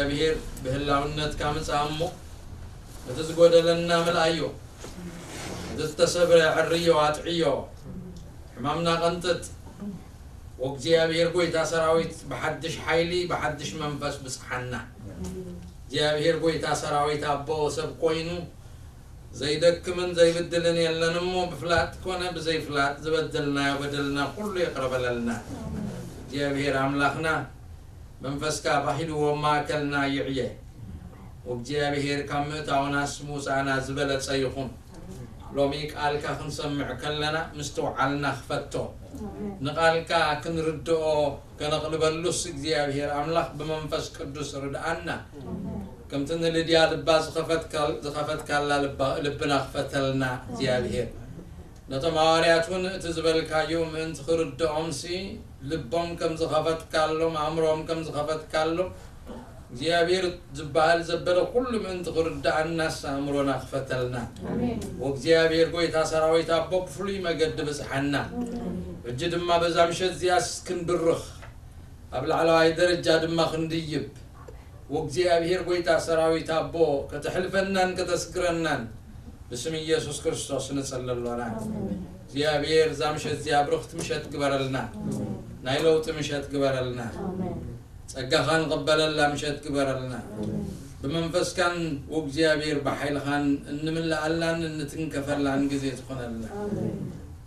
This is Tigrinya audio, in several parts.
እግዚኣብሔር ብህላውነትካ ምጻእ እሞ፣ እቲ ዝጎደለና ምልኣዮ፣ እቲ ዝተሰብረ ዕርዮ ኣጥዕዮ፣ ሕማምና ቀንጥጥ። ወእግዚኣብሔር ጐይታ ሰራዊት ብሓድሽ ሓይሊ ብሓድሽ መንፈስ ብጽሓና። እግዚኣብሔር ጐይታ ሰራዊት ኣቦ ሰብ ኮይኑ ዘይደክምን ዘይብድልን የለን እሞ፣ ብፍላጥ ኮነ ብዘይፍላጥ ዝበደልናዮ በደልና ኩሉ ይቕረ በለልና። እግዚኣብሔር ኣምላኽና መንፈስካ ባሂልዎ ማእከልና ይዕየ። ወእግዚኣብሔር ካብ ምእታውናስ ምውፃእና ዝበለጸ ይኹን። ሎሚ ቃልካ ክንሰምዕ ከለና ምስትውዓልና ክፈቶ። ንቃልካ ክንርድኦ ከነቕልበሉስ እግዚኣብሔር ኣምላኽ ብመንፈስ ቅዱስ ርድኣና። ከምቲ ንልድያ ልባ ዝኸፈትካል-፣ ዝኸፈትካላ ልባ-፣ ልብና ክፈተልና እግዚኣብሔር። ነቶም ሃዋርያት እውን እቲ ዝበልካዮ ምእንቲ ክርድኦምሲ ልቦም ከም ዝኸፈትካሎም፣ ኣእምሮም ከም ዝኸፈትካሎም፣ እግዚኣብሔር ዝበሃል ዘበለ ኩሉ ምእንቲ ክርድኣናስ ኣእምሮና ክፈተልና። ኣሜን። ወእግዚኣብሔር ጐይታ ሰራዊት ኣቦ ብፍሉይ መገዲ ብጽሓና። ኣሜን። ሕጂ ድማ በዛ ምሸት እዚኣስ ክንብርኽ፣ ኣብ ላዕለዋይ ደረጃ ድማ ክንድይብ፣ ወእግዚኣብሔር ጐይታ ሰራዊት ኣቦ ከተሕልፈናን ከተስግረናን ብስም ኢየሱስ ክርስቶስ ንጽሊ ኣሎና። ኣሜን። እግዚኣብሔር እዛ ምሸት እዚኣ ብርኽቲ ምሸት ግበረልና። ኣሜን። ናይ ለውጢ ምሸት ግበረልና። ኣሜን። ጸጋኻ ንቕበለላ ምሸት ግበረልና። ኣሜን። ብመንፈስካን ወእግዚኣብሔር ብሓይልኻን እንምልኣላን እንትንከፈላን ግዜ ትኾነልና። ኣሜን።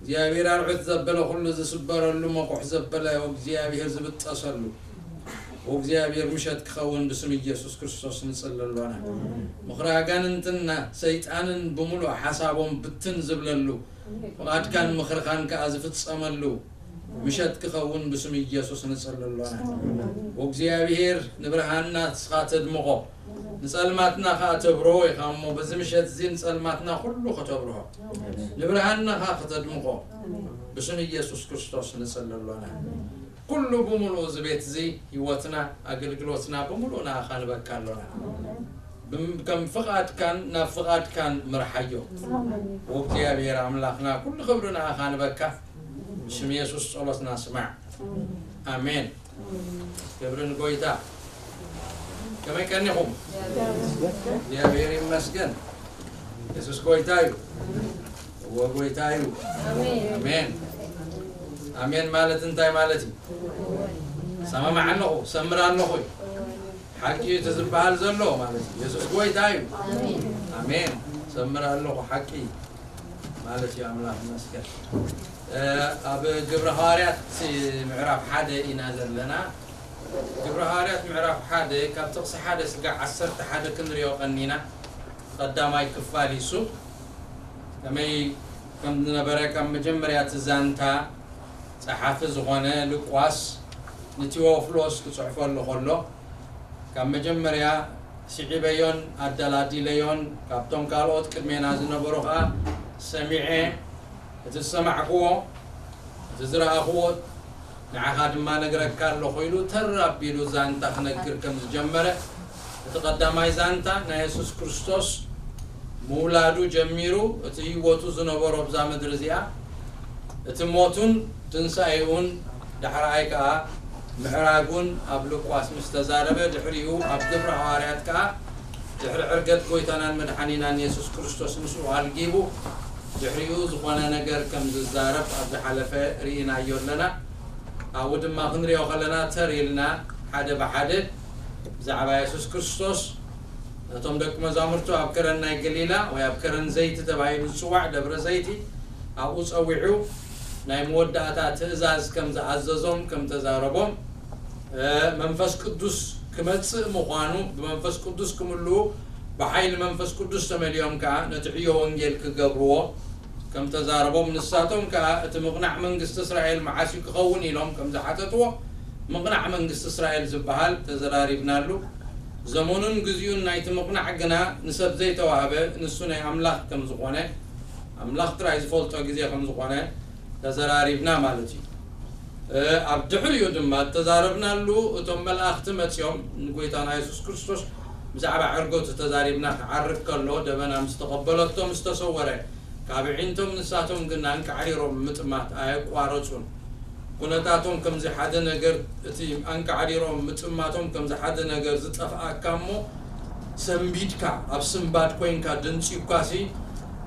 እግዚኣብሔር ኣርዑት ዘበለ ኩሉ ዝስበረሉ፣ መቑሕ ዘበለ እግዚኣብሔር ዝብጠሰሉ፣ ወእግዚኣብሔር ምሸት ክኸውን ብስም ኢየሱስ ክርስቶስ ንጽሊ ኣሎና። ኣሜን። ምኽሪ ኣጋንንትና ሰይጣንን ብምሉእ ሓሳቦም ብትን ዝብለሉ፣ ፍቓድካን ምኽርኻን ከኣ ዝፍጸመሉ ምሸት ክኸውን ብስም ኢየሱስ ንጽሊ ኣሎና። ኣሜን። ወእግዚኣብሔር ንብርሃንና ንስኻ ተድምቖ፣ ንጸልማትና ከኣ ተብርሆ ኢኻ እሞ፣ በዚ ምሸት እዚ ንጸልማትና ኩሉ ከተብርሆ፣ ንብርሃንና ከኣ ከተድምቖ ብስም ኢየሱስ ክርስቶስ ንጽሊ ኣሎና። ኩሉ ብምሉኡ እዚ ቤት እዚ፣ ህይወትና፣ ኣገልግሎትና ብምሉኡ ንኣኻ ንበካ ኣሎና። ብም-፣ ከም ፍቓድካን ናብ ፍቓድካን ምርሓዮ። ወእግዚኣብሔር ኣምላኽና፣ ኩሉ ክብሪ ንኣኻ ንበካ። ብስም የሱስ ጸሎትና ስማዕ። ኣሜን። ክብሪ ንጎይታ። ከመይ ቀኒኹም? እግዚኣብሔር ይመስገን። የሱስ ጎይታ እዩ። እወ፣ ጎይታ እዩ። ኣሜን። ኣሜን። ኣሜን ማለት እንታይ ማለት እዩ? ሰማማዕ ኣለኹ፣ ሰምር ኣለኹ እዩ። ሓቂ እዩ እቲ ዝበሃል ዘሎ ማለት እዩ። የሱስ ጎይታ እዩ። ኣሜን። ኣሜን። ሰምር ኣለኹ፣ ሓቂ ማለት እዩ። ኣምላኽ ይመስገን። እ፣ ኣብ ግብረ ሃዋርያት ምዕራፍ ሓደ ኢና ዘለና። ግብረ ሃዋርያት ምዕራፍ ሓደ ካብ ጥቕሲ ሓደ ስጋዕ ዓሰርተ ሓደ ክንሪኦ ቀኒና። ቀዳማይ ክፋል እዩ እሱ። ከመይ ከም ዝነበረ ካብ መጀመርያ እቲ ዛንታ ጸሓፊ ዝኾነ ሉቃስ ንቲዎፍሎስ ክጽሕፈሉ ከሎ፣ ካብ መጀመርያ ስዒበዮን ኣደላዲለዮን፣ ካብቶም ካልኦት ቅድሜና ዝነበሩ ኸኣ ሰሚዐ፣ እቲ ዝሰማዕክዎ፣ እቲ ዝረኣኽዎ ንዓኻ ድማ ነግረካ ኣለኹ ኢሉ ተር ኣቢሉ ዛንታ ክነግር ከም ዝጀመረ፣ እቲ ቀዳማይ ዛንታ ናይ የሱስ ክርስቶስ ምውላዱ ጀሚሩ፣ እቲ ህይወቱ ዝነበሮ ኣብዛ ምድሪ እዚኣ፣ እቲ ሞቱን ትንሳኤኡን፣ ዳሕረኣይ ከኣ ምዕራጉን ኣብ ሉቃስ ምስ ተዛረበ፣ ድሕሪኡ ኣብ ግብረ ሃዋርያት ከኣ ድሕሪ ዕርገት ጐይታናን መድሓኒናን የሱስ ክርስቶስ ምስኡ ኣልጊቡ፣ ድሕሪኡ ዝኾነ ነገር ከም ዝዛረብ ኣብ ዝሓለፈ ርኢናዮ ኣለና። ኣብኡ ድማ ክንሪኦ ከለና ተር ኢልና ሓደ ብሓደ ብዛዕባ የሱስ ክርስቶስ ነቶም ደቂ መዛሙርቱ ኣብ ከረን ናይ ገሊላ ወይ ኣብ ከረን ዘይቲ ተባሂሉ ዝጽዋዕ ደብረ ዘይቲ ኣብኡ ጸዊዑ ናይ መወዳእታ ትእዛዝ ከም ዝኣዘዞም ከም ተዛረቦም፣ እ፣ መንፈስ ቅዱስ ክመጽእ ምዃኑ፣ ብመንፈስ ቅዱስ ክምልኡ፣ ብሓይሊ መንፈስ ቅዱስ ተመሊኦም ከኣ ነቲ ዕዮ ወንጌል ክገብርዎ ከም ተዛረቦም፣ ንሳቶም ከኣ እቲ ምቕናዕ መንግስቲ እስራኤል መዓስ እዩ ክኸውን ኢሎም ከም ዝሓተትዎ፣ ምቕናዕ መንግስቲ እስራኤል ዝበሃል ተዘራሪብናሉ። ዘመኑን ግዜኡን ናይቲ ምቕናዕ ግና ንሰብ ዘይተዋህበ፣ ንሱ ናይ ኣምላኽ ከም ዝኾነ፣ ኣምላኽ ጥራይ ዝፈልጦ ግዜ ከም ዝኾነ ተዘራሪብና ማለት እዩ። እ፣ ኣብ ድሕሪኡ ድማ እተዛረብናሉ፣ እቶም መላእኽቲ መጺኦም ንጎይታና የሱስ ክርስቶስ ብዛዕባ ዕርገቱ ተዛሪብና ክዓርግ ከሎ፣ ደበና ምስ ተቐበለቶ፣ ምስ ተሰወረ፣ ካብ ኣዒንቶም ንሳቶም ግና ኣንቃዕሪሮም ምጥማት ኣየቋረጹን። ኩነታቶም ከምዚ ሓደ ነገር፣ እቲ ኣንቃዕሪሮም ምጥማቶም ከምዚ ሓደ ነገር ዝጠፍኣካ እሞ፣ ሰንቢድካ፣ ኣብ ስንባድ ኮይንካ ድንጺኳሲ፣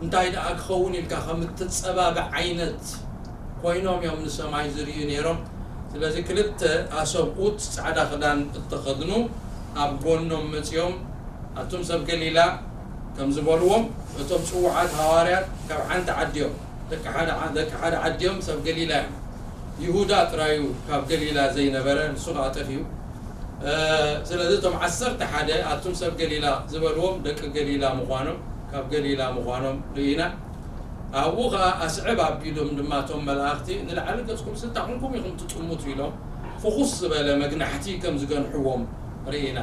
እንታይ ደኣ ክኸውን ኢልካ ከም እትጸባበ ዓይነት ኮይኖም እዮም ንሰማይ ዝርእዩ ነይሮም። ስለዚ ክልተ ኣሰብኡት ጻዕዳ ክዳን እተኸድኑ ኣብ ጎኖም መጺኦም፣ ኣቱም ሰብ ገሊላ፣ ከም ዝበልዎም፣ እቶም ጽዉዓት ሃዋርያት ካብ ሓንቲ ዓዲ እዮም። ደቂ ሓደ ዓ-፣ ደቂ ሓደ ዓዲ እዮም፣ ሰብ ገሊላ እዮም። ይሁዳ ጥራዩ ካብ ገሊላ ዘይነበረ፣ ንሱ ኸኣ ጠፊኡ። እ፣ ስለዚ እቶም ዓሰርተ ሓደ ኣቱም ሰብ ገሊላ ዝበልዎም ደቂ ገሊላ ምዃኖም፣ ካብ ገሊላ ምዃኖም ርኢና። ኣብኡ ኸኣ ኣስዕብ ኣቢሎም ድማ እቶም መላእኽቲ ንላዕሊ ገጽኩም ስታ፣ ኩንኩም ኢኹም ትጥምቱ ኢሎም ፍኹስ ዝበለ መግናሕቲ ከም ዝገንሕዎም ርኢና።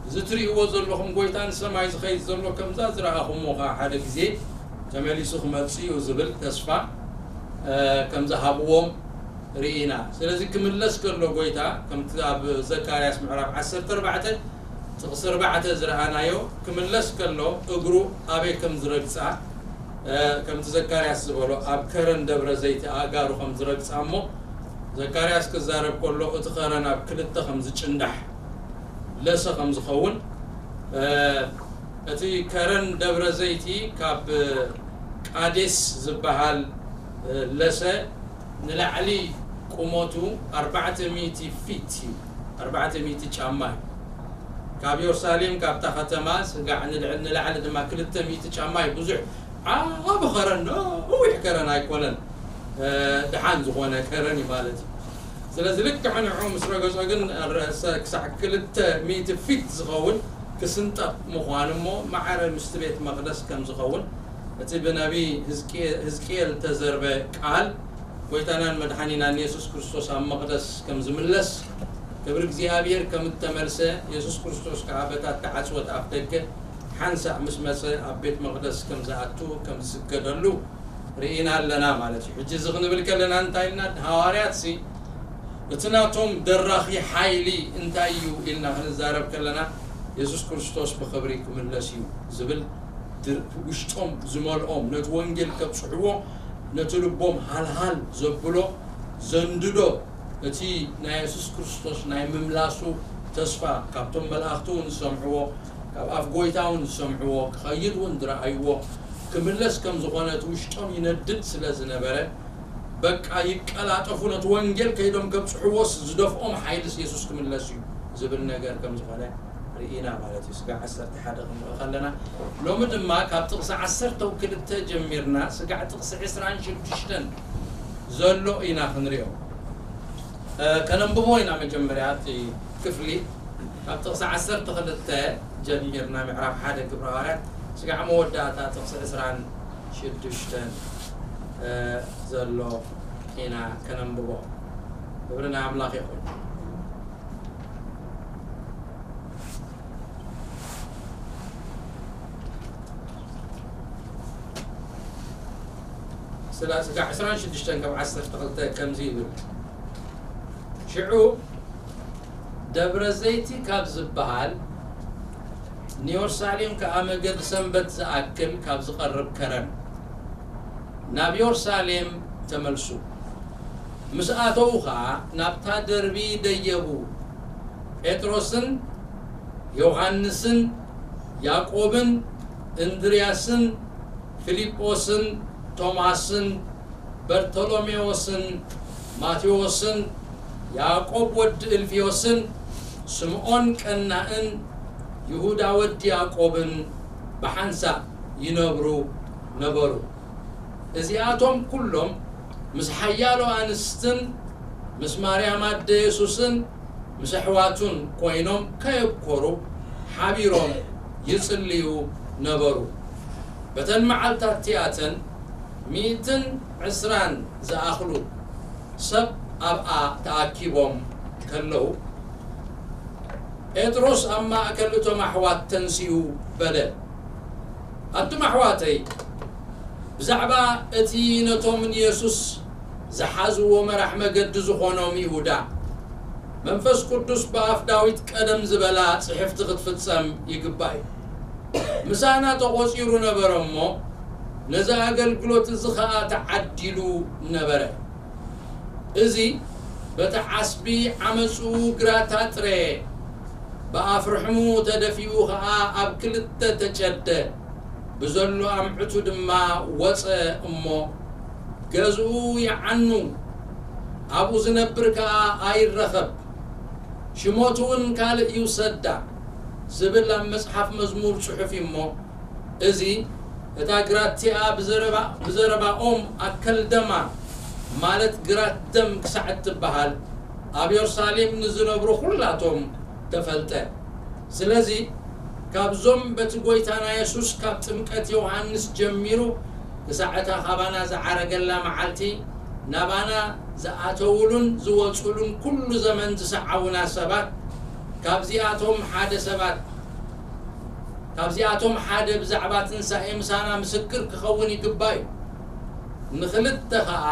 እዚ ትርእይዎ ዘለኹም ጎይታ ንሰማይ ዝኸይድ ዘሎ ከምዛ ዝረኣኹሞ ኸኣ ሓደ ግዜ ተመሊሱ ክመጽእ እዩ ዝብል ተስፋ፣ እ፣ ከም ዝሃብዎም ርኢና። ስለዚ ክምለስ ከሎ ጎይታ ከምቲ ኣብ ዘካርያስ ምዕራፍ ዓሰርተ ኣርባዕተ ጥቕሲ ኣርባዕተ ዝረኣናዮ ክምለስ ከሎ እግሩ ኣበይ ከም ዝረግጻ፣ እ፣ ከምቲ ዘካርያስ ዝበሎ ኣብ ከረን ደብረ ዘይቲ ኣእጋሩ ከም ዝረግጻ እሞ ዘካርያስ ክዛረብ ከሎ እቲ ከረን ኣብ ክልተ ከም ዝጭንዳሕ ለሰ ከም ዝኸውን፣ እ፣ እቲ ከረን ደብረ ዘይቲ ካብ ቃዴስ ዝበሃል፣ እ፣ ለሰ ንላዕሊ ቁመቱ ኣርባዕተ ሚእቲ ፊት እዩ። ኣርባዕተ ሚእቲ ጫማ እዩ። ካብ የሩሳሌም፣ ካብታ ከተማ ስጋዕ ንልዕል-፣ ንላዕሊ ድማ ክልተ ሚእቲ ጫማ እዩ። ብዙሕ ዓቢ ከረን፣ ነዊሕ ከረን ኣይኮነን። እ፣ ደሓን ዝኾነ ከረን እዩ ማለት እዩ። ስለዚ ልክዕ ንዕኡ ምስ ረገጾ ግን፣ ርእሰ ክሳዕ ክልተ ሚእቲ ፊት ዝኸውን ክስንጠቕ ምዃኑ እሞ ማዕረ ምስቲ ቤት መቕደስ ከም ዝኸውን እቲ ብነቢይ ህዝቅኤ-፣ ህዝቅኤል ተዘርበ ቃል ጎይታናን መድሓኒናን የሱስ ክርስቶስ ኣብ መቕደስ ከም ዝምለስ፣ ክብሪ እግዚኣብሔር ከም እተመልሰ፣ የሱስ ክርስቶስ ከኣ በታ እተዓጽወት ኣፍ ደገ ሓንሳእ ምስ መጸ ኣብ ቤት መቕደስ ከም ዝኣቱ ከም ዝስገደሉ ርኢና ኣለና ማለት እዩ። ሕጂ እዚ ክንብል ከለና እንታይ ኢልና? ሃዋርያትሲ እቲ ናቶም ደራኺ ሓይሊ እንታይ እዩ ኢልና ክንዛረብ ከለና፣ የሱስ ክርስቶስ ብኽብሪ ክምለስ እዩ ዝብል ድር-፣ ውሽጦም ዝመልኦም፣ ነቲ ወንጌል ከብጽሕዎ፣ ነቲ ልቦም ሃልሃል ዘብሎ፣ ዘንድዶ፣ እቲ ናይ የሱስ ክርስቶስ ናይ ምምላሱ ተስፋ ካብቶም መላእኽቲ እውን ዝሰምዕዎ፣ ካብ ኣፍ ጎይታ እውን ዝሰምዕዎ፣ ክኸይድ እውን ዝረኣይዎ፣ ክምለስ ከም ዝኾነ እቲ ውሽጦም ይነድድ ስለ ዝነበረ፣ በቃ ይቀላጠፉ፣ ነቲ ወንጌል ከይዶም ከብጽሕዎስ ዝደፍኦም ሓይልስ የሱስ ክምለስ እዩ ዝብል ነገር ከም ዝኾነ ርኢና ማለት እዩ። ስጋዕ ዓሰርተ ሓደ ክንርኢ ከለና፣ ሎሚ ድማ ካብ ጥቕሲ ዓሰርተ ክልተ ጀሚርና ስጋዕ ጥቕሲ ዕስራን ሽዱሽተን ዘሎ ኢና ክንሪኦ። እ፣ ከነንብቦ ኢና መጀመርያ እቲ ክፍሊ። ካብ ጥቕሲ ዓሰርተ ክልተ ጀሚርና ምዕራፍ ሓደ ግብረ ሃዋርያት ስጋዕ መወዳእታ ጥቕሲ ዕስራን ሽዱሽተን፣ እ፣ ዘሎ ኢና ከነንብቦ። ክብሪ ናይ ኣምላኽ ይኹን። ስለ ስጋዕ ዕስራን ሽዱሽተን ካብ ዓሰርተ ክልተ ከምዚ ይብል። ሽዑ ደብረ ዘይቲ ካብ ዝበሃል ንዮርሳሌም ከኣ መገዲ ሰንበት ዝኣክል ካብ ዝቐርብ ከረን ናብ ዮርሳሌም ተመልሱ። ምስ ኣተዉ ኸኣ ናብታ ደርቢ ደየቡ። ጴጥሮስን ዮሃንስን ያዕቆብን እንድርያስን ፊልጶስን ቶማስን በርቶሎሜዎስን ማቴዎስን ያዕቆብ ወዲ እልፍዮስን ስምዖን ቀናእን ይሁዳ ወዲ ያዕቆብን ብሓንሳእ ይነብሩ ነበሩ። እዚኣቶም ኩሎም ምስ ሓያሎ ኣንስትን ምስ ማርያም ኣደ የሱስን ምስ ኣሕዋቱን ኮይኖም ከየብኮሩ ሓቢሮም ይጽልዩ ነበሩ። በተን መዓልታት እቲኣተን ሚእትን ዕስራን ዝኣኽሉ ሰብ ኣብኣ ተኣኪቦም ከለዉ፣ ጴጥሮስ ኣብ ማእከል እቶም ኣሕዋት ተንሲኡ በለ፣ ኣቱም ኣሕዋተይ፣ ብዛዕባ እቲ ነቶም ንየሱስ ዝሓዝዎ መራሕ መገዲ ዝኾኖም ይሁዳ፣ መንፈስ ቅዱስ ብኣፍ ዳዊት ቀደም ዝበላ ጽሕፍቲ ክትፍጸም ይግባእ እዩ። ምሳና ተቖጺሩ ነበረ እሞ፣ ነዚ ኣገልግሎት እዚ ኸኣ ተዓዲሉ ነበረ። እዚ በቲ ዓስቢ ዓመጹ ግራት ኣጥረየ፣ ብኣፍርሕሙ ተደፊኡ ኸኣ ኣብ ክልተ ተጨደ፣ ብዘሎ ኣምዕቱ ድማ ወጸ እሞ፣ ገዝኡ ይዓኑ፣ ኣብኡ ዝነብር ከኣ ኣይረኸብ፣ ሽሞቱ እውን ካልእ ይውሰዳ ዝብል ኣብ መጽሓፍ መዝሙር ጽሑፍ እዩ እሞ፣ እዚ እታ ግራት እቲኣ ብዘረባ ብዘረባኦም ኣከልደማ ማለት ግራት ደም ክሳዕ እትበሃል ኣብ የሩሳሌም ንዝነብሩ ኩላቶም ተፈልጠ። ስለዚ ካብዞም በቲ ጎይታና የሱስ ካብ ጥምቀት ዮሃንስ ጀሚሩ ክሳዕ እታ ካባና ዝዓረገላ መዓልቲ ናባና ዝኣተውሉን ዝወጹሉን ኩሉ ዘመን ዝሰዓቡና ሰባት ካብዚኣቶም ሓደ ሰባት ካብዚኣቶም ሓደ ብዛዕባ ትንሳኤ ምሳና ምስክር ክኸውን ይግባእ እዩ። ንኽልተ ኸኣ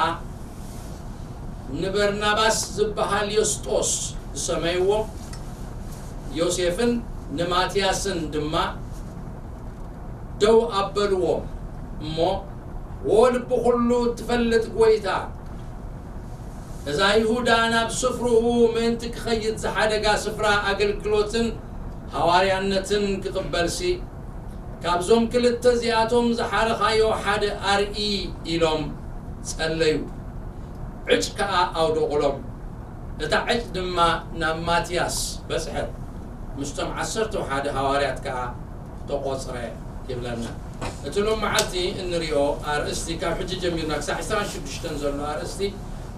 ንበርናባስ ዝበሃል ዮስጦስ ዝሰመይዎ ዮሴፍን ንማትያስን ድማ ደው ኣበልዎም እሞ፣ ወ ልቢ ኹሉ እትፈልጥ ጐይታ፣ እዛ ይሁዳ ናብ ስፍርኡ ምእንቲ ክኸይድ ዝሓደጋ ስፍራ ኣገልግሎትን ሃዋርያነትን ክቕበልሲ፣ ካብዞም ክልተ እዚኣቶም ዝሓረኻዮ ሓደ ኣርኢ ኢሎም ጸለዩ። ዕጭ ከኣ ኣውደቑሎም። እታ ዕጭ ድማ ናብ ማትያስ በጽሐት። ምስቶም ዓሰርተ ሓደ ሃዋርያት ከኣ ተቖጽረ ይብለና። እቲ ሎም መዓልቲ እንሪኦ ኣርእስቲ፣ ካብ ሕጂ ጀሚርና ክሳዕ ዕስራን ሽዱሽተን ዘሎ ኣርእስቲ፣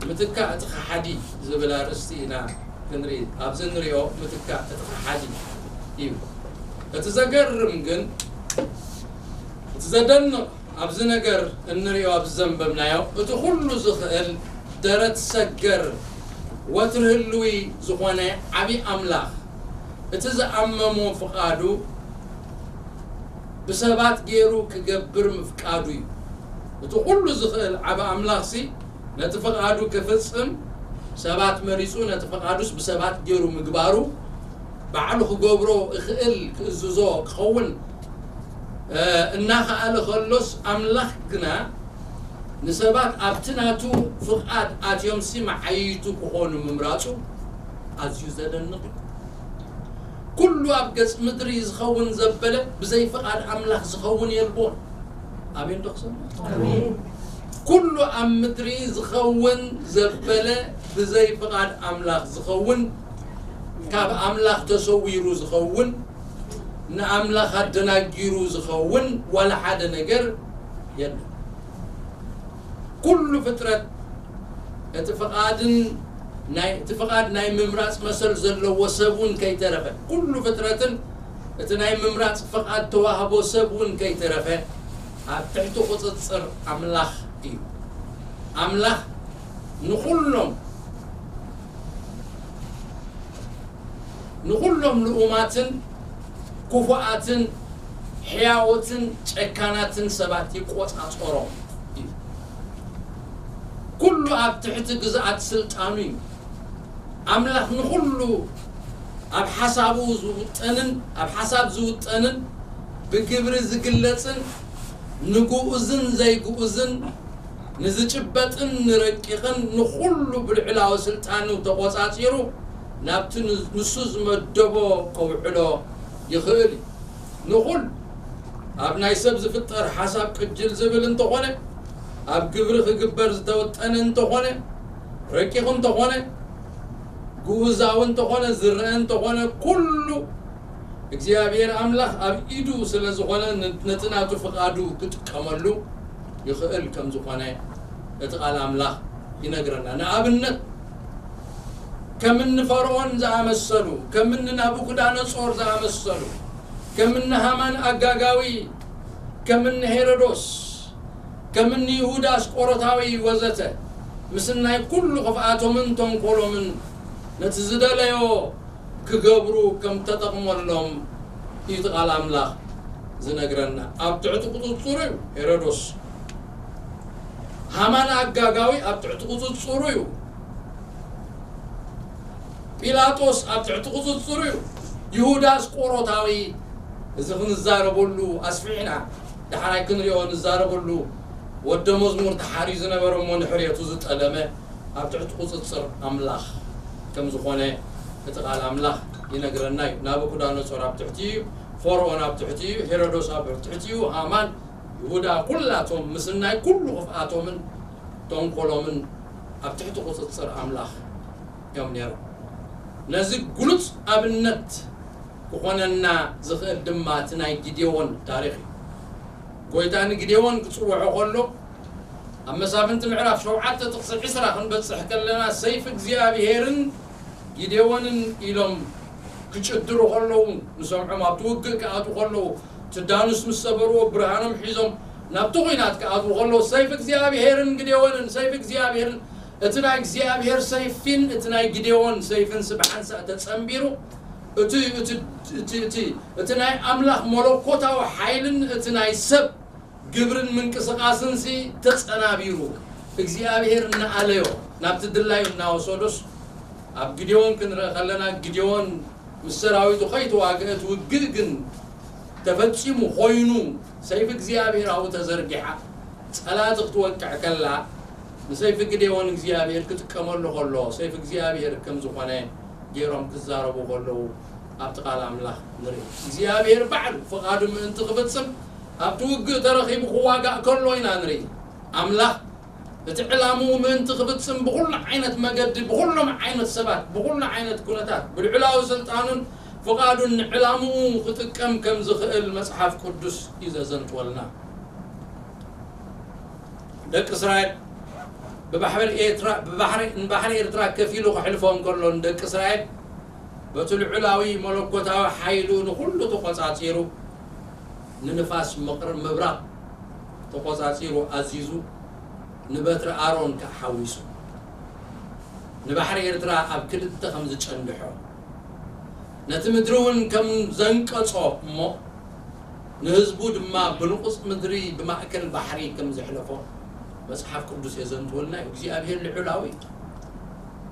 ምትካእ እቲ ከሓዲ ዝብል ኣርእስቲ ኢና ክንርኢ። ኣብዚ እንሪኦ ምትካእ እቲ ከሓዲ እዩ። እቲ ዘገርም ግን፣ እቲ ዘደንቕ ኣብዚ ነገር እንሪኦ፣ ኣብዚ ዘንበብናዮ፣ እቲ ኩሉ ዝኽእል ደረት ሰገር ወትሪ ህልዊ ዝኾነ ዓቢ ኣምላኽ፣ እቲ ዝኣመሞ ፍቓዱ ብሰባት ገይሩ ክገብር ምፍቃዱ እዩ። እቲ ኩሉ ዝኽእል ዓቢ ኣምላኽሲ ነቲ ፍቓዱ ክፍጽም ሰባት መሪጹ፣ ነቲ ፍቓዱስ ብሰባት ገይሩ ምግባሩ፣ ባዕሉ ክገብሮ እኽእል ክእዝዞ ክኸውን፣ እ፣ እናኸኣለ ከሎስ፣ ኣምላኽ ግና ንሰባት ኣብቲ ናቱ ፍቓድ ኣትዮምሲ መዓይይቱ ክኾኑ ምምራጹ ኣዝዩ ዘደንቕ እዩ። ኩሉ ኣብ ገጽ ምድሪ ዝኸውን ዘበለ ብዘይ ፍቓድ ኣምላኽ ዝኸውን የልቦን። ኣሜን ዶ ክሰምዕ? ኣሜን። ኩሉ ኣብ ምድሪ ዝኸውን ዘበለ ብዘይ ፍቓድ ኣምላኽ ዝኸውን፣ ካብ ኣምላኽ ተሰዊሩ ዝኸውን፣ ንኣምላኽ ኣደናጊሩ ዝኸውን ዋላ ሓደ ነገር የለን። ኩሉ ፍጥረት እቲ ፍቓድን ናይ፣ እቲ ፍቓድ ናይ ምምራጽ መሰል ዘለዎ ሰብ እውን ከይተረፈ፣ ኩሉ ፍጥረትን እቲ ናይ ምምራጽ ፍቓድ ተዋህቦ ሰብ እውን ከይተረፈ ኣብ ትሕቲ ቁጽጽር ኣምላኽ እዩ። ኣምላኽ ንኹሎም ንኹሎም ልኡማትን ክፉኣትን ሕያዎትን ጨካናትን ሰባት ይቆጻጸሮም እዩ። ኩሉ ኣብ ትሕቲ ግዝኣት ስልጣኑ እዩ። ኣምላኽ ንኹሉ ኣብ ሓሳቡ ዝውጠንን ኣብ ሓሳብ ዝውጠንን ብግብሪ ዝግለጽን ንግኡዝን ዘይግኡዝን ንዝጭበጥን ንረቂቕን ንኹሉ ብልዕላዊ ስልጣኑ ተቖጻጺሩ ናብቲ ን-፣ ንሱ ዝመደቦ ከውዕሎ ይኽእል እዩ። ንኹሉ ኣብ ናይ ሰብ ዝፍጠር ሓሳብ ቅጅል ዝብል እንተኾነ፣ ኣብ ግብሪ ክግበር ዝተወጠነ እንተኾነ፣ ረቂቕ እንተኾነ፣ ግኡዛዊ እንተኾነ፣ ዝረአ እንተኾነ፣ ኩሉ እግዚኣብሔር ኣምላኽ ኣብ ኢዱ ስለ ዝኾነ ን-፣ ነቲ ናቱ ፍቓዱ ክጥቀመሉ ይኽእል ከም ዝኾነ እቲ ቃል ኣምላኽ ይነግረና። ንኣብነት ከም እኒ ፈርዖን ዝኣመሰሉ፣ ከም እኒ ናቡከደነጾር ዝኣመሰሉ፣ ከም እኒ ሃማን ኣጋጋዊ፣ ከም እኒ ሄሮዶስ፣ ከም እኒ ይሁዳ ኣስቆሮታዊ ወዘተ ምስ ናይ ኩሉ ክፍኣቶምን ተንኮሎምን ነቲ ዝደለዮ ክገብሩ ከም ተጠቕመሎም እዩ እቲ ቃል ኣምላኽ ዝነግረና። ኣብ ትሕቲ ቁጽጽሩ እዩ ሄሮዶስ። ሃማን ኣጋጋዊ ኣብ ትሕቲ ቁጽጽሩ እዩ። ጲላጦስ ኣብ ትሕቲ ቁጽጽሩ እዩ። ይሁዳ ኣስቆሮታዊ፣ እዚ ክንዛረበሉ ኣስፊሕና ዳሕራይ ክንሪኦ ንዛረበሉ፣ ወደ መዝሙር ተሓርዩ ዝነበረ እሞ ንሕርየቱ ዝጠለመ፣ ኣብ ትሕቲ ቁጽጽር ኣምላኽ ከም ዝኾነ እቲ ቃል ኣምላኽ ይነግረና እዩ። ናቡከደነጾር ኣብ ትሕቲ እዩ፣ ፈርኦን ኣብ ትሕቲ እዩ፣ ሄሮዶስ ኣብ ትሕቲ እዩ፣ ሃማን፣ ይሁዳ፣ ኩላቶም ምስናይ ኩሉ ክፍኣቶምን ተንኮሎምን ኣብ ትሕቲ ቁጽጽር ኣምላኽ እዮም ነይሮም። ነዚ ግሉጽ ኣብነት ክኾነና ዝኽእል ድማ እቲ ናይ ጊዴዎን ታሪኽ እዩ። ጎይታ ንጊዴዎን ክጽውዖ ከሎ ኣብ መሳፍንቲ ምዕራፍ ሸውዓተ ጥቕሲ ዕስራ ክንበጽሕ ከለና፣ ሰይፊ እግዚኣብሄርን ጊዴዎንን ኢሎም ክጭድሩ ከለዉ ንሰምዖም፣ ኣብቲ ውግእ ክኣትዉ ከለዉ፣ እቲ ዳኑስ ምስ ሰበርዎ ብርሃኖም ሒዞም ናብቲ ኲናት ክኣትዉ ከለዉ፣ ሰይፊ እግዚኣብሄርን ጊዴዎንን፣ ሰይፊ እግዚኣብሄርን፣ እቲ ናይ እግዚኣብሄር ሰይፊን እቲ ናይ ጊዴዎን ሰይፍን ስብ ሓንሳእ ተጸንቢሩ፣ እቲ እቲ እቲ እቲ እቲ ናይ ኣምላኽ መለኮታዊ ሓይልን እቲ ናይ ሰብ ግብርን ምንቅስቃስንሲ ተጸናቢሩ፣ እግዚኣብሄር እናኣለዮ ናብቲ ድላዩ እናወሰዶስ፣ ኣብ ጊዴዎን ክንርኢ ከለና፣ ጊዴዎን ምስ ሰራዊቱ ከይተዋግአ፣ እቲ ውግእ ግን ተፈጺሙ ኮይኑ፣ ሰይፊ እግዚኣብሄር ኣብኡ ተዘርጊሓ ጸላእቲ ክትወቅዕ ከላ፣ ንሰይፊ ጊዴዎን እግዚኣብሄር ክጥቀመሉ ከሎ፣ ሰይፊ እግዚኣብሄር ከም ዝኾነ ገይሮም ክዛረቡ ከለዉ፣ ኣብቲ ቃል ኣምላኽ ንርኢ። እግዚኣብሄር ባዕሉ ፍቓዱ ምእንቲ ክፍጽም ኣብቲ ውግእ ተረኺቡ ክዋጋእ ከሎ ኢና ንርኢ። ኣምላኽ እቲ ዕላምኡ ምእንቲ ክፍጽም ብኹሉ ዓይነት መገዲ፣ ብኹሎም ዓይነት ሰባት፣ ብኹሉ ዓይነት ኩነታት፣ ብልዑላዊ ስልጣኑን ፍቓዱን ንዕላምኡ ክጥቀም ከም ዝኽእል መጽሓፍ ቅዱስ እዩ ዘዘንትወልና። ደቂ እስራኤል ብባሕሪ ኤርትራ፣ ብባሕሪ፣ ንባሕሪ ኤርትራ ከፊሉ ከሕልፎም ከሎ፣ ንደቂ እስራኤል በቲ ልዑላዊ መለኮታዊ ሓይሉ ንኹሉ ተቖጻጺሩ፣ ንንፋስ ምቕር-፣ ምብራቕ ተቖጻጺሩ ኣዚዙ፣ ንበትሪ ኣሮን ከኣ ሓዊሱ፣ ንባሕሪ ኤርትራ ኣብ ክልተ ከም ዝጨንድሖ፣ ነቲ ምድሪ እውን ከም ዘንቀጾ እሞ፣ ንህዝቡ ድማ ብንቑጽ ምድሪ ብማእከል ባሕሪ ከም ዘሕለፎ መጽሓፍ ቅዱስ የዘንትወልና እዩ። እግዚኣብሄር ልዑላዊ እዩ።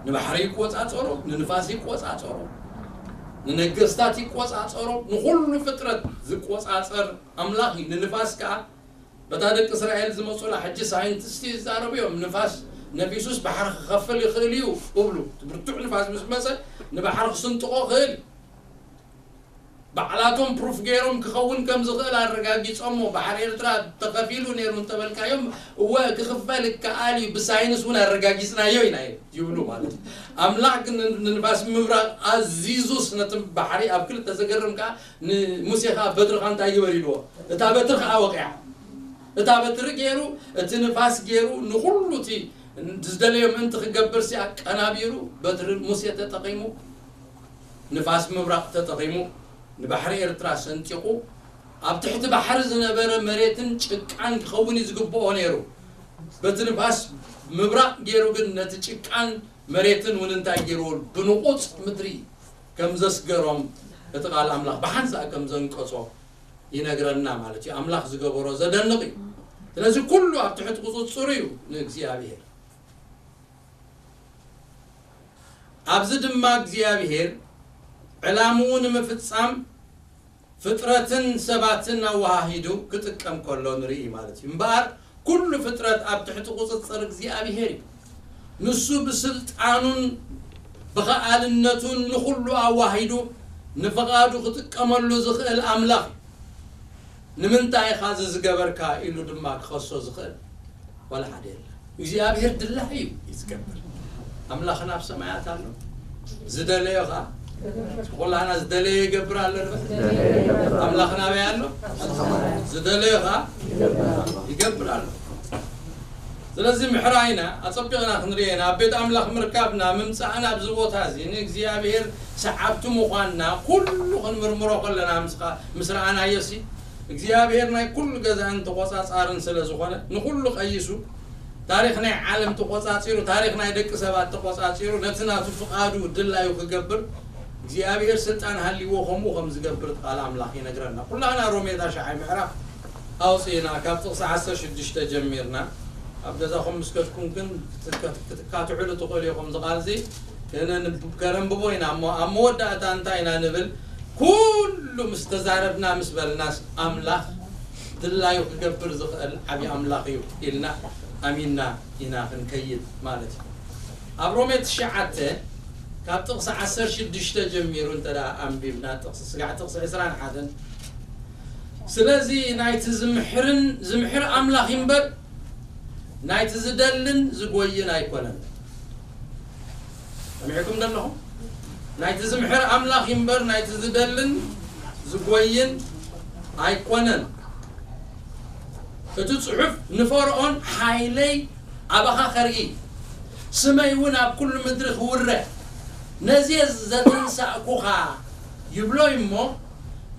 ንባሕሪ ይቆጻጸሮ፣ ንንፋስ ይቆጻጸሮ፣ ንነገስታት ይቆጻጸሮ፣ ንኹሉ ፍጥረት ዝቆጻጸር ኣምላኽ እዩ። ንንፋስ ከኣ በታ ደቂ እስራኤል ዝመጹላ ሕጂ ሳይንቲስት ይዛረቡ እዮም። ንፋስ ነፊሱስ ባሕሪ ክኸፍል ይኽእል እዩ እብሉ። እቲ ብርቱዕ ንፋስ ምስ መጸ ንባሕሪ ክስንጥቆ ይኽእል እዩ። ባዕላቶም ፕሩፍ ገይሮም ክኸውን ከም ዝኽእል ኣረጋጊጾሞ። ባሕሪ ኤርትራ ተኸፊሉ ነይሩ እንተበልካዮም፣ እወ ክኽፈል ይከኣል እዩ፣ ብሳይንስ እውን ኣረጋጊጽናዮ ኢና ይብሉ ማለት እዩ። ኣምላኽ ግን ን-፣ ንንፋስ ምብራቕ ኣዚዙስ ነቲ ባሕሪ ኣብ ክልተ ዘገርም ከኣ ንሙሴ ከኣ በትርኻ እንታይ ግበር ኢልዎ። እታ በትሪ ከኣ ወቂዓ። እታ በትሪ ገይሩ፣ እቲ ንፋስ ገይሩ፣ ንኹሉ እቲ ዝደለዮ ምእንቲ ክገብር ሲ ኣቀናቢሩ፣ በትሪ ሙሴ ተጠቒሙ፣ ንፋስ ምብራቕ ተጠቒሙ፣ ንባሕሪ ኤርትራ ሰንጢቑ፣ ኣብ ትሕቲ ባሕሪ ዝነበረ መሬትን ጭቃን ክኸውን እዩ ዝግብኦ ነይሩ። በቲ ንፋስ ምብራቕ ገይሩ ግን ነቲ ጭቃን መሬትን እውን እንታይ ገይርዎ? ብንቑጽ ምድሪ ከም ዘስገሮም እቲ ቃል ኣምላኽ ብሓንሳእ ከም ዘንቀጾ ይነግረና ማለት እዩ። ኣምላኽ ዝገበሮ ዘደንቕ እዩ። ስለዚ ኩሉ ኣብ ትሕቲ ቁጽጽሩ እዩ ንእግዚኣብሔር። ኣብዚ ድማ እግዚኣብሔር ዕላምኡ ንምፍጻም ፍጥረትን ሰባትን ኣወሃሂዱ ክጥቀም ከሎ ንርኢ ማለት እዩ። እምበኣር ኩሉ ፍጥረት ኣብ ትሕቲ ቁጽጽር እግዚኣብሔር እዩ። ንሱ ብስልጣኑን ብኸኣልነቱን ንኹሉ ኣዋሂዱ ንፍቓዱ ክጥቀመሉ ዝኽእል ኣምላኽ እዩ። ንምንታይ ኢኻ እዚ ዝገበርካ ኢሉ ድማ ክኸሶ ዝኽእል ዋላ ሓደ የለን። እግዚኣብሔር ድላዩ እዩ ዝገብር። ኣምላኽና ኣብ ሰማያት ኣሎ። ዝደለዮ ኸዓ፣ ኩላህና ዝደለዮ ይገብር ኣሎ ንበል። ኣምላኽና ኣበይ ኣሎ? ዝደለዮ ኸዓ ይገብር ኣሎ። ስለዚ ምሕራይና ኣጸቢቕና ክንርእየና፣ ኣብ ቤት ኣምላኽ ምርካብና፣ ምምጻእና ኣብዚ ቦታ እዚ ንእግዚኣብሔር ሰዓብቲ ምዃንና ኩሉ ክንምርምሮ ከለና፣ ምስ ኸ-፣ ምስ ረኣናዮ ሲ እግዚኣብሔር ናይ ኩሉ ገዛእን ተቖጻጻርን ስለ ዝኾነ፣ ንኹሉ ቀይሱ፣ ታሪኽ ናይ ዓለም ተቖጻጺሩ፣ ታሪኽ ናይ ደቂ ሰባት ተቖጻጺሩ፣ ነቲ ናቱ ፍቓዱ ድላዩ ክገብር እግዚኣብሔር ስልጣን ሃልይዎ ከምኡ ከም ዝገብር ቃል ኣምላኽ ይነግረና። ኩላና ሮሜ ታሽዓይ ምዕራፍ ኣውፂእና፣ ካብ ጥቕሲ ዓሰርተ ሽዱሽተ ጀሚርና፣ ኣብ ገዛኹም ምስ ከድኩም ግን ክትከ-፣ ክትካትዑሉ ትኽእሉ ኢኹም። እዚ ቃል እዚ ከነንብ-፣ ከነንብቦ ኢና እሞ፣ ኣብ መወዳእታ እንታይ ኢና ንብል? ኩሉ ምስ ተዛረብና ምስ በልናስ፣ ኣምላኽ ድላዩ ክገብር ዝኽእል ዓብዪ ኣምላኽ እዩ ኢልና ኣሚንና ኢና ክንከይድ ማለት እዩ። ኣብ ሮሜ ትሽዓተ ካብ ጥቕሲ ዓሰርተ ሽዱሽተ ጀሚሩ እንተ ደኣ ኣንቢብና፣ ጥቕሲ ስጋዕ ጥቕሲ ዕስራን ሓደን፣ ስለዚ ናይቲ ዝምሕርን ዝምሕር ኣምላኽ ይንበር፣ ናይቲ ዝደልን ዝጎይን ኣይኮነን። ሰሚዕኩም ደለኹም? ናይቲ ዝምሕር ኣምላኽ ይንበር፣ ናይቲ ዝደልን ዝጎይን ኣይኮነን። እቲ ጽሑፍ ንፈርኦን ሓይለይ ኣባኻ ከርኢ፣ ስመይ እውን ኣብ ኩሉ ምድሪ ክውረ፣ ነዚ ዘተንሳእኩኻ ይብሎ እሞ፣